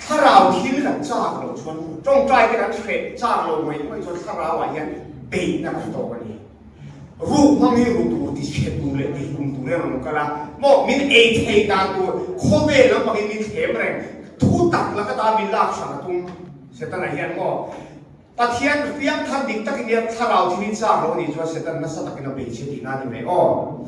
Thlarau thil kan chak loh chuan tawngtai te kan hreh chak lo mai mai chuan thlarau ah hian beihna kan tawk a ni. Ruk hmang hi ru tur ti chhe tur leh ti hlum tur hian a rawn kal a, maw min ei thei dan tur khawvel lampangin min thlem reng, thu tak laka ta min lak hrang a tum Setana hian maw Pathian fiangthar dik takin hian thlarau thil in chak lo anih chuan Satan nasa takin a bei che tihna a ni mai aw.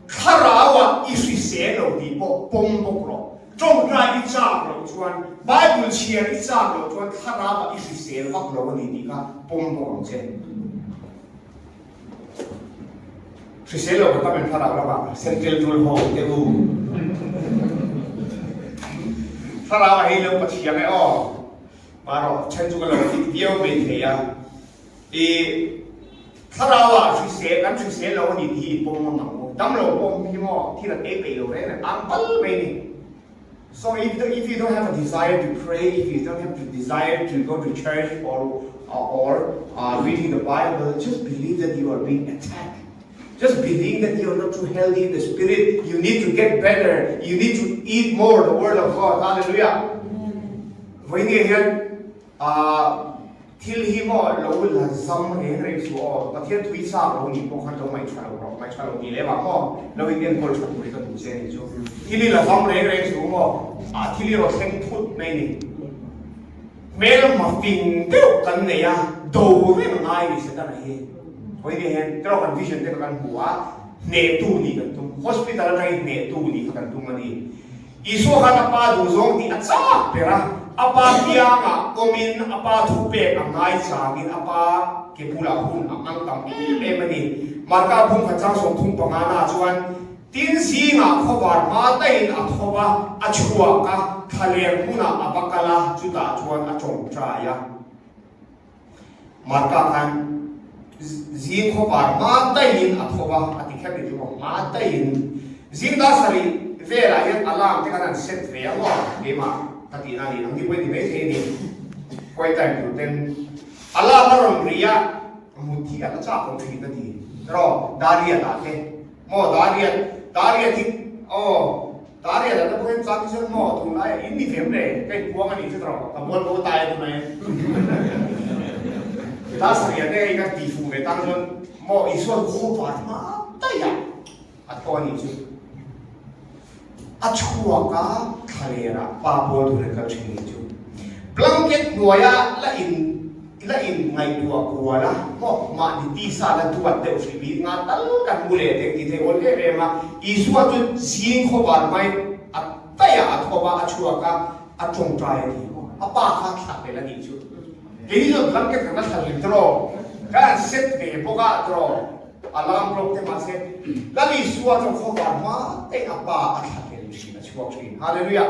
Thlarauah i hrisel lo tih pawh pawm bawk rawh. Tawngtai i chak loh chuan, Bible chhiar i chak loh chuan thlarauah i hrisel vak lo a ni tih kha pawm bawk ang che. Hrisel lo ka tam em thlarau lamah Central tul ho te u. Thlarau a hei lo Pathiang e aw. Marawh then chu ka lo fit viau mai thei a, i thlarau ah hrisel kan hrisel lo a ni tih hi i pawm ngam ang u. Dam lo pawh hi maw thil an ei peih lo reng reng ang pal mai ni. So if if you don't have a desire to pray, if you don't have the desire to go to church or or reading the bible, just believe that you are being attacked. Just believe that you are not too healthy in the spirit. You need to get better. You need to eat more the word of God. Hallelujah. Vawinia hian thil hi maw lo la zam reng reng su aw. Pathian thui chak lo nih pawh khan lo ngaihṭha lo rawh. Ngaihṭha lo tih lem ah maw lo in enkawl ṭha tur hi ka duh che a nih chu. Thil hi la zam reng reng su maw thil hi raw thleng thut mai ni. Hmelma fing deuh kan nei a, do reng ngai ni Setana hi. Vawiin hian tiraw kan vision te kha kan hmu a, hnehtu nih kan tum. Hospital atangin hnehtu nih kha kan tum a ni. Isua khan a pa duhzawng tih a chak ber a, a pa kiangah awmin a pa thupek a ngaichangin a pa ke bulah hun a hmang tam em em a ni. Marka bung khat chang 35 na chuan Tin zingah khawvar hma daihin a tho va, a chhuak a, thlaleng hmunah a va kal a, chutah chuan a tawngtai a. Marka khan zing khawvar hma daihin a tho va, a ti kher ni chu maw, hma daihin. Zing dar sarih velah hian alarm te khan an set ve a maw, keimah ka tihna a ni, ang hi pawh i ti mai thei a ni, quiet time tur ten alarm a rawn ri a, mut hi a la chak lo thin a ti, tiraw, Dariat ah te. Maw Dariat, Dariat hi aw Dariat ah te pawh hian chang hi chuan maw tunlai ah in ni fem le ka in puang a nih chu tawh ka mual bo tai a tunai Dasariat te hei ka ti fuh ve tang chuan maw Isua chu khaw var hma daih ah a thaw a nih chu a chhuak a thlaler ah pa pawl tur in kal thin nih chu blanket hnuai ah la in La in ngaihtuah kual a, maw mahni tisa la duat deuh hrih bik nga tal kan hmu leh teng ti thei awl em em a. Isua chu zing khawvar mai a daih a, a thawm a, a chhuak a, a tawngtai a ti maw? A pa kha thlah leh a nih chu. Keini chuan blanket kan la thla lim tiraw? Kan han set ve bawk a tiraw? Alarm clock te mahse Lal Isua chuan khawvar hma te a pa a thla tel thin a chhuak thin. Hallelujah!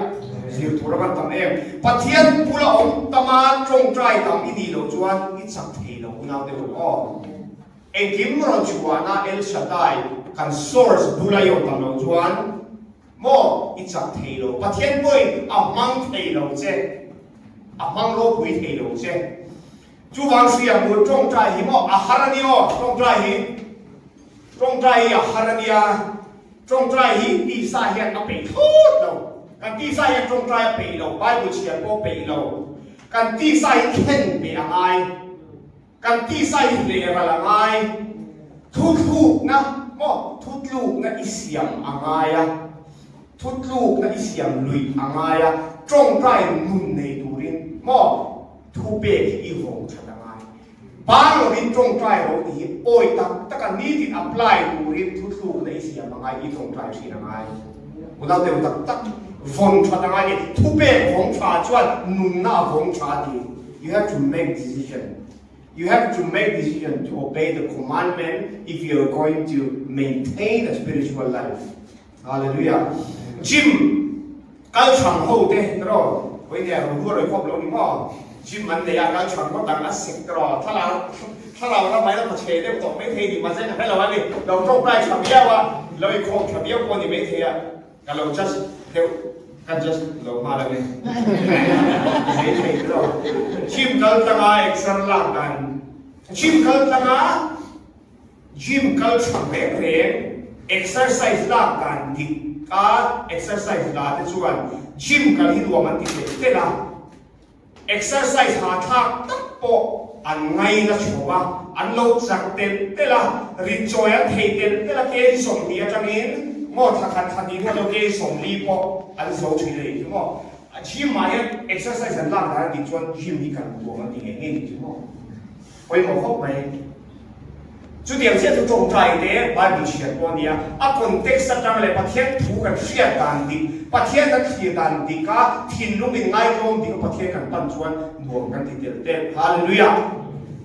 Zir tur a van tam em. Pathian bula awm tama tawngtai tam i nih loh chuan i chak thei lo unau te u aw. Engkim rawn chhuahna El Shaddai kan source bula i awm tam loh chuan maw i chak thei lo. Pathian pawhin a hmang thei lo che. A hmang ropui thei lo che. Chuvang hria mu tawngtai hi maw a har a ni aw, tawngtai hi tawngtai hi a har a nia, tawngtai hi tisa hian a peih thlawt lo, kan tisa hian tawngtai a peih lo, Bible chhiar pawh peih lo, kan tisa hi thlen pe a ngai, kan tisa hi hleh ral a ngai, thutlukna maw thutlukna i siam a ngai a, thutlukna i siam luih a ngai a, tawngtai nun nei turin maw. Thu pek hi i vawng that a ngai. Bang lovin tawngtai ro tih hi awi tak taka nitin apply turin thuthlukna i siam a ngai, i tawngtai thin a ngai. Unau deuh tak tak vawng that a ngai ni. Thu pek vawng tha chuan nunna a vawng tha ti. You have to make decision. You have to make decision to obey the commandment if you are going to maintain a spiritual life. Hallelujah. Gym kal chhang ho te tiraw vawi nia ro rual rawi khawp lo ni maw gym an nei a kal chhang ngawt ang a sek tiraw thlarau thlarau lam ai la tawchhe deuh tawh mai thei ni mahse ka hre lo a ni lo tawngtai tha viau a lo inkhawm tha viau pawh ni mai thei a ka lo judge deuh ka judge lo nghal a ni mai thei tiraw gym kal tlanga exer lak dan gym kal tlanga Gym kal tha reng reng, exercise lak dan dik a exercise la te chuan gym kal hi nuam an ti telh telh a. Exercise hahthlak tak pawh an ngaina chho a, an lo chak telh telh a, rit chawi an thei telh telh a, kei 20 atangin maw thla khat thla hnih hnuah chuan kei 40 pawh an zo thin a nih chu maw. Gym ah hian exercise an lak dan a tih chuan gym hi kan tuam an ti ngei ngei nih chu maw. Pawimawh khawp mai. Chutiang chiah chu tawngtai te Bible chhiar pawh a nia, a context atang leh Pathian thu kan hriat dan dik, Pathian kan thlir dan dik a, thinlung in ngaitlawm dik a Pathian kan pan chuan nuam kan ti telh telh. Hallelujah!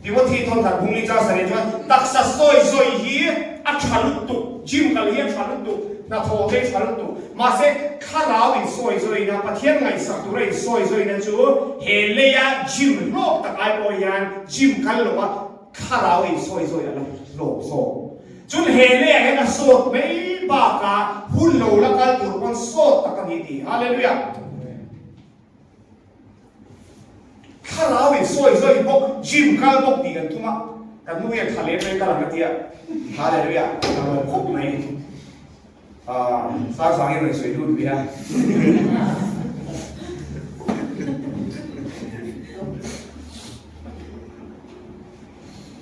Timothy thawnthat bungli chang sarih chuan taksa sawi sawi hi a tha lutuk, gym kal hi a tha lutuk, hnathawh te hi tha lutuk, mahse thlarau in sawi zawina, Pathian ngaihsak tura in sawi zawina chu he leia gym hlawk tak ai pawh hian gym kal lo a, Thlarau in sawi zawi a la hlawk zawk. Chun he leiah hian a sawt mai bakah hun lo la kal tur pawn sawt tak a ni ti. Hallelujah! Thlarau in sawi zawi bawk, gym kal bawk tih kan tum a, kan nu hian thla leh mai kal ang a tia. Hallelujah! Ka lawm khawp mai. Ah, sang in rawn sawi lut ve a.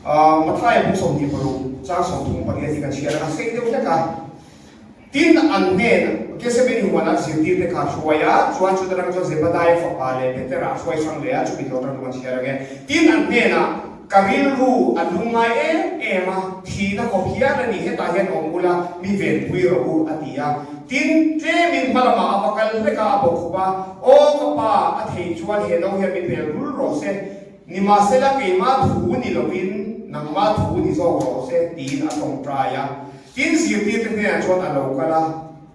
Mathaia bung 26 chang 38 hi kan chhiar a, a sei deuh hlek a. Tin, an hnenah, Gethsemane huanah zirtirte kha a hruai a, chuan chuta rang chuan Zebadiah fapa leh Petera a hruai hrang leh a, chumi hlawh rang chu kan chhiar ang e. Tin, an hnenah, Ka rilru a lungngai em em a, thihna khawp hian a ni, hetah hian awm ula, mi venpui rawh u, a ti a. Tin, tlemin hma lamah a va kal hlek a, a bawkhup a, Aw ka pa, a thei chuan he no hian mi pel rul rawh se, Nimahsela keimah thu ni lovin nangmah thu ni zawk rawh se tiin a tawngtai a. Tin, zirtirte hnenah chuan a lo kal a,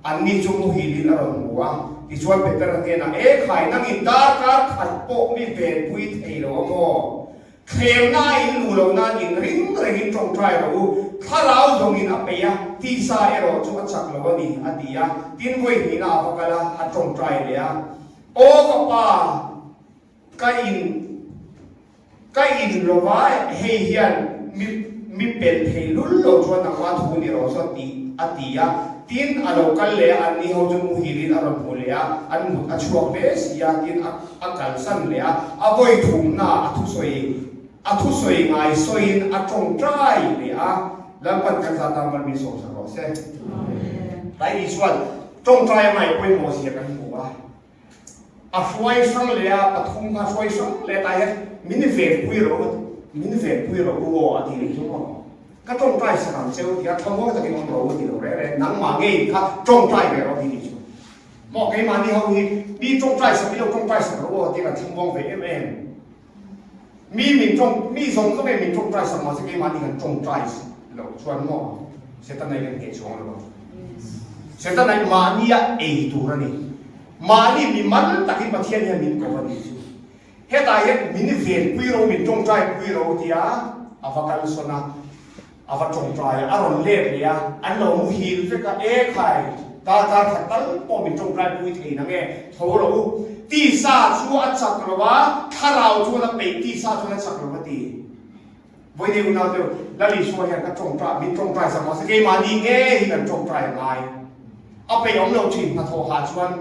anni chu muhilin a rawn hmu a. Tichuan Petera hnenah, E khai, nangin darkar khat pawh mi venpui thei lo a maw? Thlemna a in luh loh nan in ring rengin tawngtai rawh u, thlarau zawngin a peih a, tisa erawh chu a chak lo a ni, a ti a. Tin, vawi hnihna a va kal a, a tawngtai leh a, Aw ka pa! Ka in ka in lo va, hei hian mi mi pel thei lul lo chuan nangmah thu ni rawh saw tih a ti a. Tin, a lo kal leh a, anni ho chu muhilin a rawn hmu leh a, an mut a chhuak hle si a, tin a a kalsan leh a, a vawi thumna a thusawi a thusawi ngai sawiin a tawngtai leh a, Lalpan kan zat a mal min sawmsak rawh se. Tlai ni chuan tawngtai a ngai pawimawh zia kan hmu a. A hruai hrang leh a pathum kha hruai hrang leh tah hian min venpui rawh u, min venpui rawh u aw a ti leh chu maw. Ka tawngtai sak ang che u tia thlamuang takin awm rawh u ti lo reng reng, nangmah ngei kha tawngtai ve rawh ti nih chu. Maw keimahni ho hi mi tawngtai sak i lo tawngtai sak rawh u aw tia kan thlamuang ve em em. Mi min tawng, mi zawng zawng in min tawngtai sak mahse keimahni kan tawngtai loh chuan maw Setana hi kan hneh chuang lo ang. Setana hi mahnia ei tur a ni. Mahni mi mal takin Pathian hian min ko a ni chu. Hetah hian min venpui ro, min tawngtai pui ro tia a va kalsawn a. A va tawngtai a, a rawn let leh a, an lo muhil vek a, E khai, darkar khat tal pawh min tawngtai pui thei nang e, tho rawh u. Tisa chu a chak lo a, thlarau chuan a peih, tisa chuan a chak lo a ti. Vawiin unau deuh, Lal Isua hian ka tawngtai, min tawngtai sak mahse keimahni nge hi kan tawngtai a ngai. A peih awm lo thin, hnathawh hah chuan,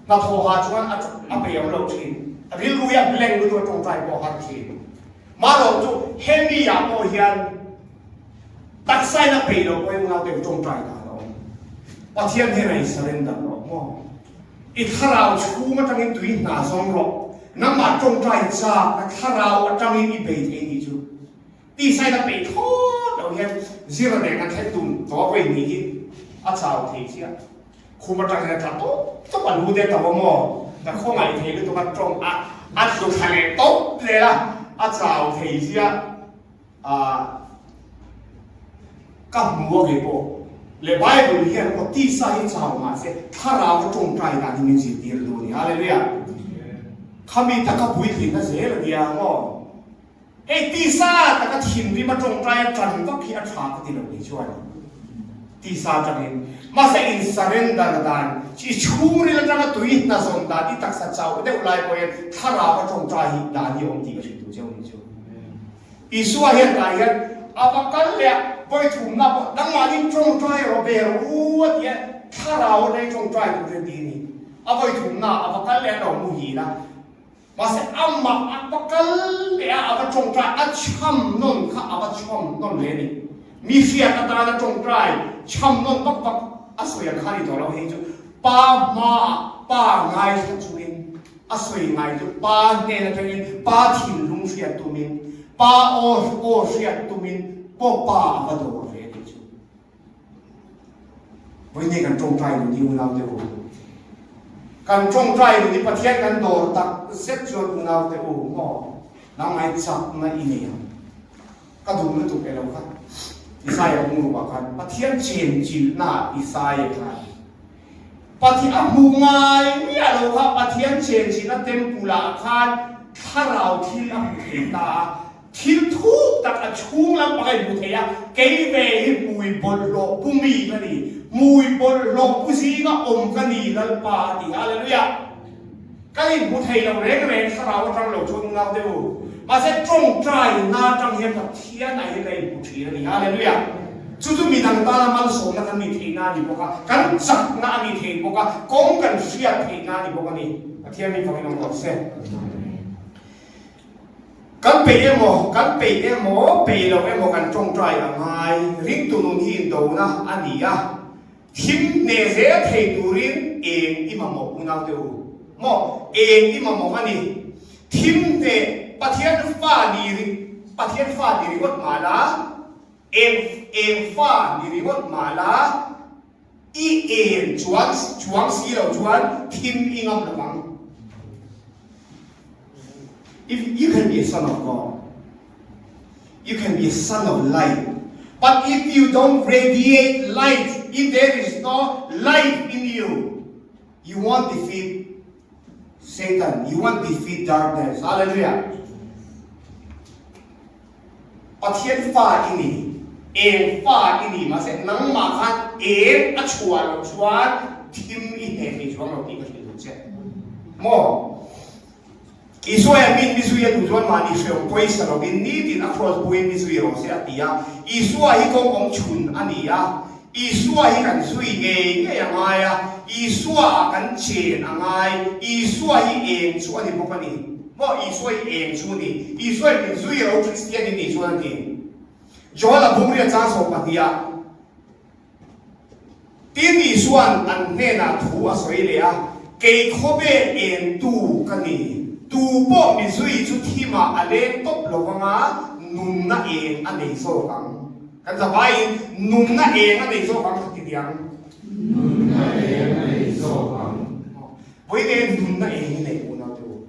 hnathawh hah chuan a peih awm lo thin. Rilru hi a blank lutuk a tawngtai pawh a har thin. Mahlo chu hemi ah pawh hian taksa in a peih loh pawhin unau te tawngtai dan a awm. Pathian hnenah i surrender rawh maw? I thlarau chhung atangin tui hna zawng rawh. Nangmah tawngtai chak na thlarau atangin i bei thei nih chu. Tisa in a peih thlawt loh hian zir reng a thlen tum tawh vawi hnih hi a chau thei chiah. Khum atang hian a tla tawp tawp a lu te a tauh a maw? Ka khawngaih thei lutuk a tawng a a tlu thla leh tawp zel a, a chau thei ziah a ka hmu a kei pawh leh Bible hian aw tisa hi chau mahse thlarau a tawngtai dan hi min zirtir duh a ni. Hallelujah! Khami taka puitlinna zel a nia maw? Hei tisa taka thinrim a tawngtai a tan vak hi a tha ka ti lo kei chuan tisa atangin mahse in surrender dan i chhungril atanga tui hna zawn dan i taksa chauh deuh lai pawh hian thlarau a tawngtai hi dan hi a awm tih ka hrilh duh cheu ni chu. Isua hian tah hian a va kal leh a vawi thumna pawh nangmahni tawngtai rawh ve rawh u a ti a thlarau atangin tawngtai tur hian ti a ni. A vawi thumna a va kal leh a lo muhil a. Mahse amah a va kal leh a, a va tawngtai, a chham nawn kha a va chham nawn leh a ni. Mi hriat atana tawngtai chham nawn vak vak a sawi ang kha a ni tawh lo, hei chu pa hmaah pa ngaithla chungin a sawi ngai chu pa hnen atangin pa thinlung hriat tumin, pa aw aw hriat tumin pawh pa a va dawr ve a nih chu. Vawiin kan tawngtai nun hi unaute u, kan tawngtai nun hi Pathian kan dawr tak zet chuan unaute u maw nangmah hi chakna i nei ang. Ka duh lutuk e lo kha Isaia bungrukah khan Pathian chenchilhnaah Isaia khan Pathian a hmuh ngai miah lo kha Pathian chenchilhna temple ah khan thlarau thil a hmu thei ta a, Thil thuk tak a chhung lam pakhat hmu thei a, kei ve hi hmui bawlhhlawh pu mi ka ni, hmui bawlhhlawh pu zinga awm ka ni Lalpa a ti. Hallelujah! Kan inhmu thei lo reng reng thlarau atang lo chuan unau te u, mahse tawngtai na atang hian Pathian ah hian ka inhmu thin a ni. Hallelujah! Chu chu midang tana malsawmna kan nih theihna a ni bawk a, kan chakna a ni thei bawk a, kawng kan hriat theihna a ni bawk a ni. Pathian mi fangin awm rawh se. Kan peih emaw, kan peih emaw, peih lo emaw kan tawngtai a ngai. Ringtu nun hi indona a ni a, thim hneh zel thei turin eng i mamawh unaute u maw? Eng i mamawh a ni. Thim hneh Pathian fa ni ri, Pathian fa ni ringawt mah la, eng eng fa ni ringawt mah la, i eng chuan chuang si lo chuan thim i ngam lo vang. If you can be a son of God, you can be a son of light, but if you don't radiate light, if there is no light in you, you won't defeat Satan, you won't defeat darkness. Hallelujah. Pathian fa i ni, eng fa i ni, mahse nangmah khan eng a chhuah loh chuan thim i hneh thei chuang lo tih ka hrilh duh che. Maw? Isua hian min mi zui a duh chuan mahni hrehawm pawisa lovin nitin a kraws buin mi zui rawh se a ti a. Isua hi kawng awm chhun a ni a, Isua hi kan zui ngei ngei a ngai a, Isua ah kan chen a ngai, Isua hi eng chu a ni bawk a ni. Maw Isua hi eng chu a ni? Isua hi min zui ro Kristian in nih chuan a ti. Joel a bungria chang 12 ah Tin Isua'n an hnenah thu a sawi leh a, Kei khawvel eng tu ka ni, tu pawh mi zui chu thimah a leng tawp lo vanga nunna eng a nei zawk ang. Kan zavaiin nunna eng a nei zawk ang ka ti diang. Nunna eng a nei zawk ang. Vawiin e nunna eng i nei unau te u.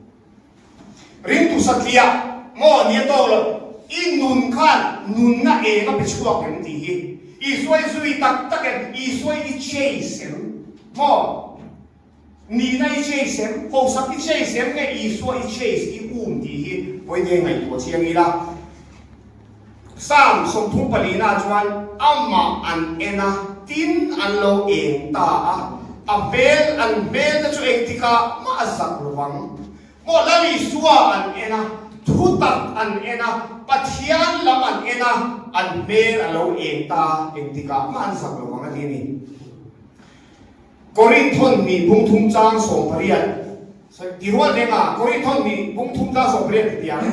Ringtu satliah maw nia tawk lo, i nun khan nunna eng a pe chhuak em tih hi Isua i zui tak tak em, Isua i chase em maw? Nihna i chase em, hausak i chase em nge Isua i chase i um tih hi vawiin ngaihtuah chiang ila. Psalm 34 na chuan amah an en a, tin an lo eng ta a, a hmel an hmel te chu engtikah mah a zak lo vang. Maw Lal Isua an en a, thutak an en a, Pathian lam an en a, an hmel a lo eng ta, engtikah mah an zak lo vang a ti a ni. Korinthon nih bung thum chang 18 Sawi ti rual reng a, Korinthon nih bung thum chang 18 ti tiang.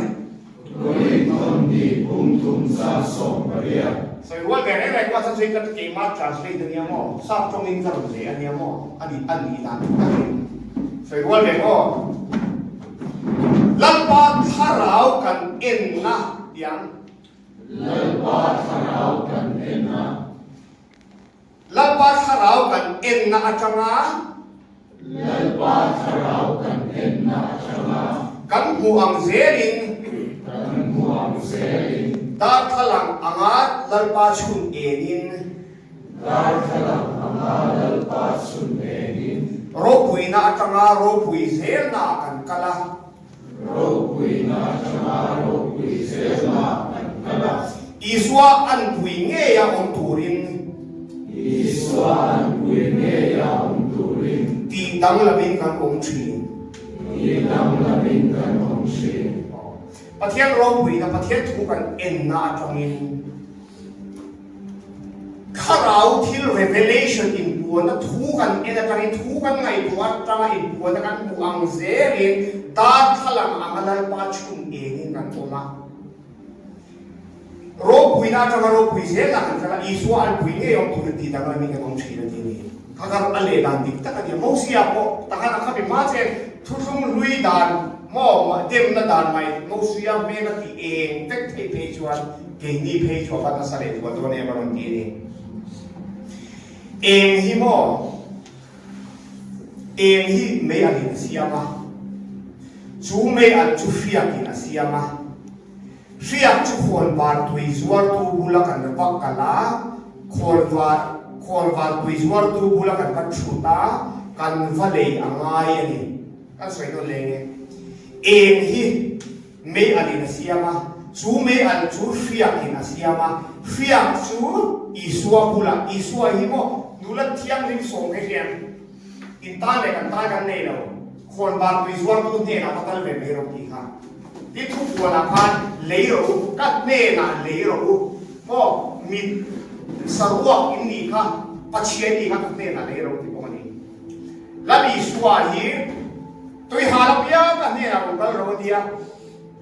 Korinthon nih bung thum chang 18. Sawi rual ve reng reng a, chhan chu hei ka keimah translate a nia maw, sap tawngin ka rawn leh a nia maw, a nih a nih dan chu ka ring. Sawi rual reng aw. Lalpa thlarau kan enna tiang. Lalpa thlarau kan enna. Lalpa thlarau kan enna atanga. Lalpa thlarau kan enna atanga. Kan hmuh ang zelin. Kan hmuh ang zelin. Darthlalang anga Lalpa chhun enin. Darthlalang anga Lalpa chhun enin. Ropuina atanga ropui zelna kan kal a. Ropuina atanga ropui zelna kan kal a. Isua anpui ngeia awm turin. Isua anpui ngeia awm turin. Tih danglamin kan awm thin. Tih danglamin kan awm thin. Pathian ropuina, Pathian thu kan enna atangin. Thlarau thil revelation inpuanna thu kan en atangin thu kan ngaihtuah atanga inpuanna kan hmuh ang zelin darthlalang anga Lalpa chhun engin kan awm a. Ropuina atanga ropui zel ah kan kal a, Isua an pui ngei awm turin tih danglamin kan awm thin a ti a ni. Kha kha a leh dan dik tak a ni a, Mosia pawh tahan a khami hma che thuthlung hlui dan maw demna dan mai Mosia hmel a tih eng vek theih phei chuan keini phei chu a va nasa leh thuah dawn em a rawn ti a ni. Eng hi maw eng hi mei alin a siam a, chu mei al chu hriakin a siam a. Hriak chu khawnvar tui zuartu bula kan va kal a, khawnvar khawnvar tui zuartu bula kan va thut a, kan va lei a ngai a ni. Kan sawi dawn leng e. Eng hi mei alin a siam a, chu mei al chu hriakin a siam a, hriak chu Isua bulah, Isua hi maw nula thianghlim sawm kha hian In tan leh kan tan kan nei lo. Khawnvar tui zuartu hnenah va kal ve mai rawh tih kha. Tin thupuanah khan lei rawh u, ka hnenah lei rawh u. Maw mit saruak in nih kha, Pathian nih kha ka hnenah lei rawh u ti bawk a ni. Lal Isua hi tuihal apiang ka hnenah rawn kal rawh a tia.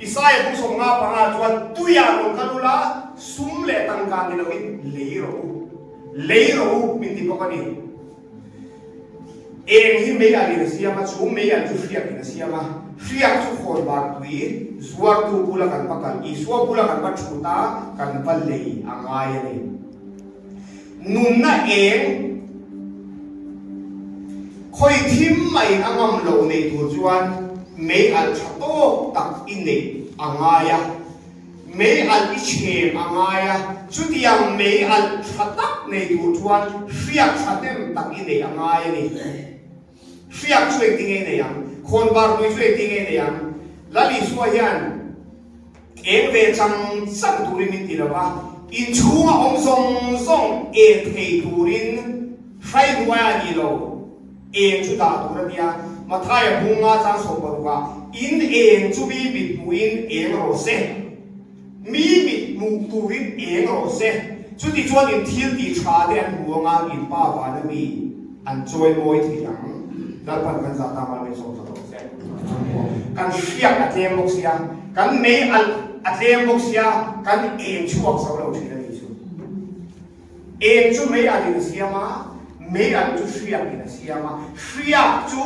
Isaia bung 55 chuan tuiah rawn kal ula, sum leh tangka ni loin lei rawh u, lei rawh u min ti bawk a ni. Eng hi mei alin a siam a, chu mei al chu hriakin a siam a. Hriak chu khawnvar tui zuartu bula kan va kal, Isua bula kan va thut a, kan va lei a ngai a ni. Nunna eng khawi thim maiin a ngam lo nei tur chuan mei al tha tawk tak i neih a ngai a. Mei alh i chhem a ngai a, chutiang mei alh tha tak nei tur chuan hriak thahnem tak i neih a ngai a ni. Hriak chu engtin nge i nei ang? Khawnvar tui chu engtin nge i nei ang? Lal Isua hian eng ve chang chang turin min ti lo va, inchhunga awm zawng zawng en thei turin hraihnuai a ni lo. Eng chu dah tur a nia. Mathaia bunga chang 16 ah, In eng chu mi mit hmuhin eng rawh se. Mi mit hmuh turin eng rawh se. Chuti chuan in thil tih tha te an hmu anga in pa vana mi an chawi mawi thei ang. Lalpan kan zah ta mal mai sawm sak rawh se. Kan hriak a tlem bawk sia, kan mei alh a tlem bawk sia, kan eng chhuak zo lo thin a nih chu. Eng chu mei alh in a siam a, mei alh chu hriak in a siam a. Hriak chu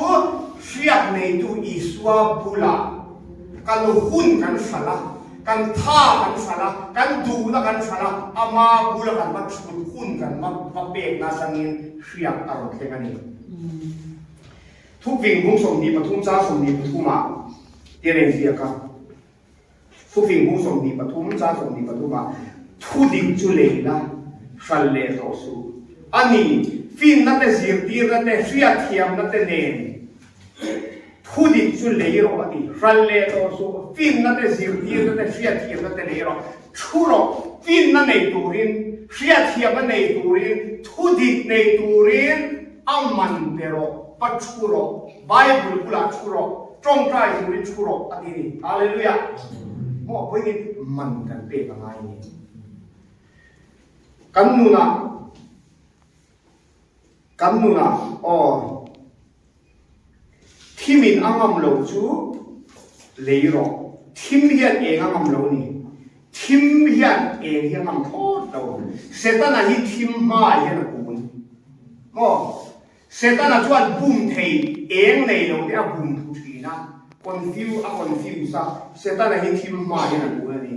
hriak neitu Isua bulah kan hun kan hralh a, kan tha kan hralh a, kan duhna kan hralh a, ama bula kan va thut hun kan va va pekna atangin hriak a rawn thleng a ni. Thuping bung 23 chang 23 ah tian a inziak a. Thufing bung 23 chang 23 ah thu dik chu lei la, hral leh tawh suh. A ni, finna te zirtirna te hriatthiamna te nen thu dik chu lei rawh a ti. Hral leh tawh suh, finna te zirtirna te hriatthiamna te lei rawh. Thu rawh, finna nei turin, hriatthiamna nei turin, thu dik nei turin a man pe rawh, va thu rawh. Bible bulah thu rawh, tawngtai turin thu rawh a ti a ni. Hallelujah! Maw vawiin man kan pek a ngai a ni. Kan nunah, kan nunah aw thimin a ngam lo chu lei rawh. Thim hian eng a ngam lo a ni. Thim hian eng hi a ngam thlawt lo. Setana hi thim hmaah hian a kun. Maw? Setana chuan bum thei eng nei lo te a bum thu thin a, confuse a confuse a, Setana hi thim hma hian a kun a ni.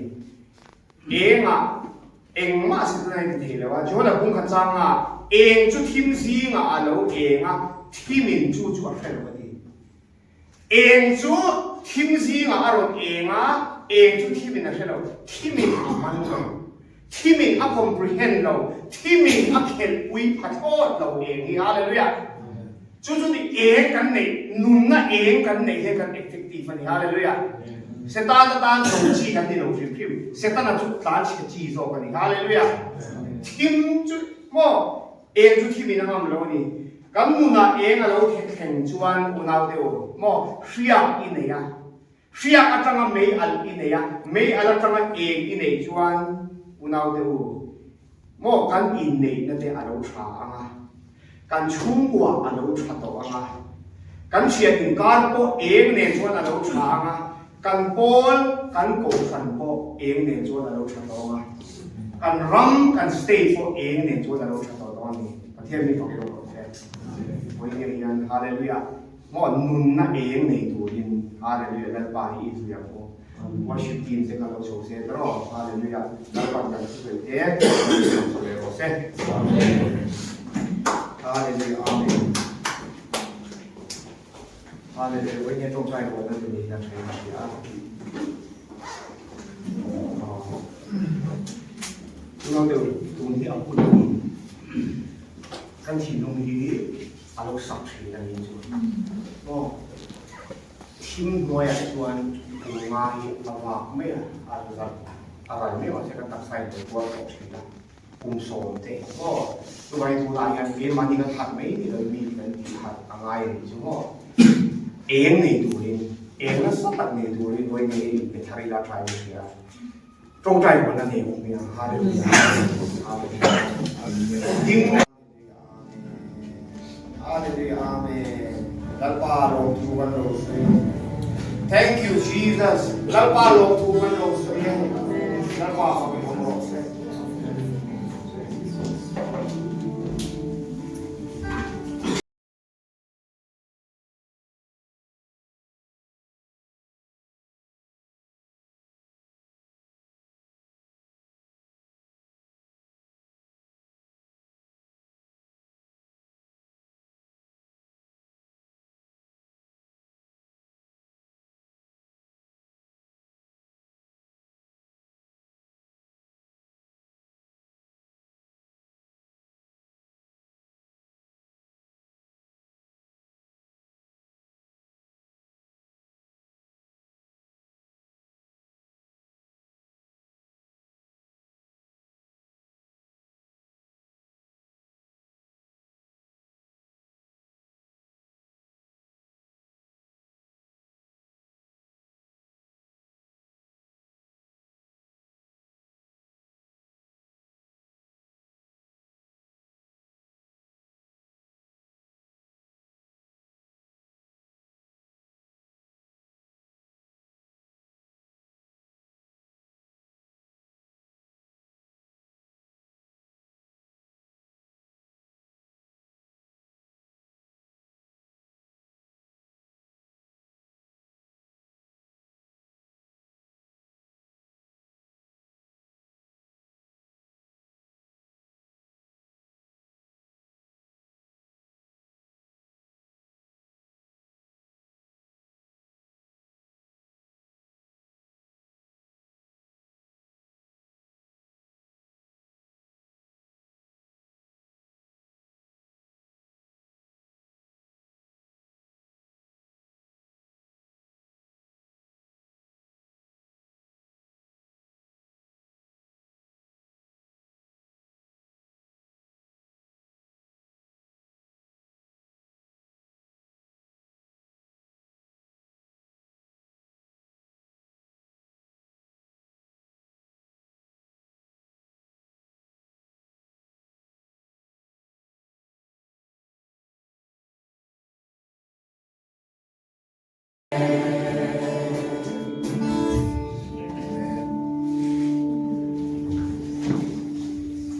Engah engmah Setana hi ti thei lo a, John-a bung kha chang a, eng chu thim zingah a lo eng a, thimin chu chu a hre lo a ti. Eng chu thim zingah a rawn eng a, eng chu thimin a hre lo, thimin a man lo, thimin a comprehend lo, thimin a khelhpui pha thlawt lo eng hi. Hallelujah! Chu chu ni eng kan neih, nunna eng kan neih hian kan effective a ni. Hallelujah! Setana tan do chi kan ni lo hrim hrim, Setana chu tlan chhe chi zawk a ni. Hallelujah! Thim chu maw eng chu thimin a ngam lo a ni. Kan nunah eng a lo thleng chuan unaute u maw hriak i nei a, hriak atanga mei alh i nei a, mei alh atanga eng i nei chuan unaute u. Maw kan inneihna te a lo tha ang a, kan chhungkua a lo tha tawh ang a, kan thian inkar pawh eng nen chuan a lo tha ang a, kan pawl, kan kohhran pawh eng nen chuan a lo tha tawh ang a, kan ram, kan state pawh eng nen chuan a lo tha tawh dawn a ni. Pathian mi fak i rawh se. Vawiin hian Hallelujah! Maw nunna eng nei turin Hallelujah Lalpa hi i zui ang u. Worship team te kha lo chho se ta rawh. Hallelujah Lalpa'n kan thusawi te lo chho leh rawh se. Hallelujah Amen. Hallelujah Vawiin hian tawngtai rualna te ni hian thain a hria a. Tunau deuh tun hi a hun a ni. Kan thinlung hi a lo sak thin a ni chu maw thim hnuaiah te chuan bunga hi a vak mai a, a zat a ral mai mahse kan taksa in lo tuar tawh thin a, kum sawm te maw chuvangin tunah hian keimahni kan harh mai ni lo mi kan tih harh a ngai a ni chu maw eng nei turin eng nasa tak nei turin vawi nge in pe thar ila tha in hria. Tawngtai huan a nei awm mai a, Hallelujah Amen. Ding. Hallelujah Amen. Lalpa lawmthu kan lo sawi. Thank you Jesus. Lalpa lawmthu kan lo sawi. Lalpa fakin awm rawh se.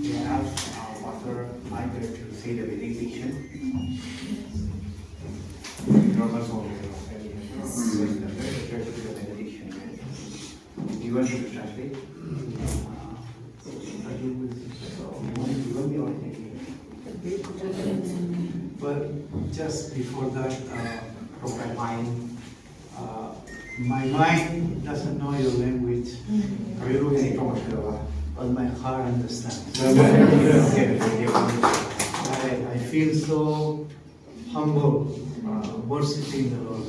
We ask our pastor Michael to say the benediction. Do you want me to translate? But just before that, uh, from my mind, uh, my mind doesn't know your language, but my heart understands. I, I feel so humble uh, worshiping the Lord.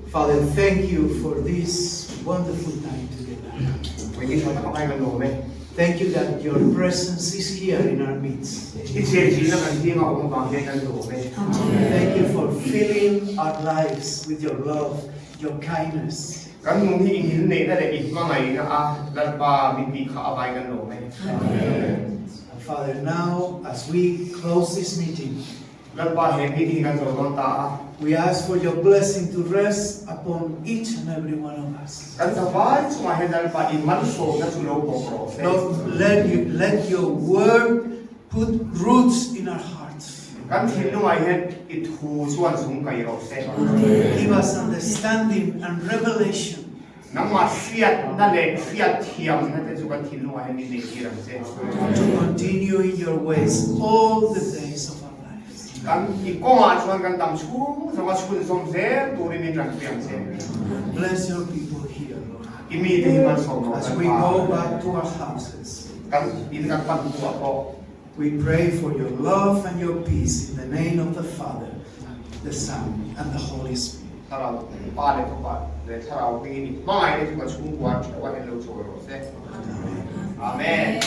Father, thank you for this wonderful time together. Thank you that your presence is here in our midst. Thank you for filling our lives with your love, your kindness. Kan nun hi i ngilneihna leh i hmangaihna a Lalpa min tih kha a vai kan lawm e. And Father, now as we close this meeting, Lalpa he meeting hi kan zawh dawn ta a. We ask for your blessing to rest upon each and every one of us. Kan zavai chungah hian Lalpa i malsawmna chu lo bawk rawh se. Lord, let you, let your word put roots in our hearts. Kan thinlungah hian i thu chuan zung kai rawh se. Give us understanding and revelation. Nangmah hriatna leh hriatthiamna te chu kan thinlungah hian min neihtir ang che. To continue in your ways all the days of our lives. Kan i kawngah chuan kan dam chhung zawnga chhunzawm zel turin min tanpui ang che. Bless your people here, Lord. I mite hi malsawm rawh As we Lalpa. go back to our houses, Kan in kan pan hnuah pawh. we pray for your love and your peace in the name of the Father, the Son, and the Holy Spirit. Thlarau Pa leh Fapa leh Thlarau hmingin i hmangaihna chu kan chhungkua theuh a en lo chawi rawh se. Amen.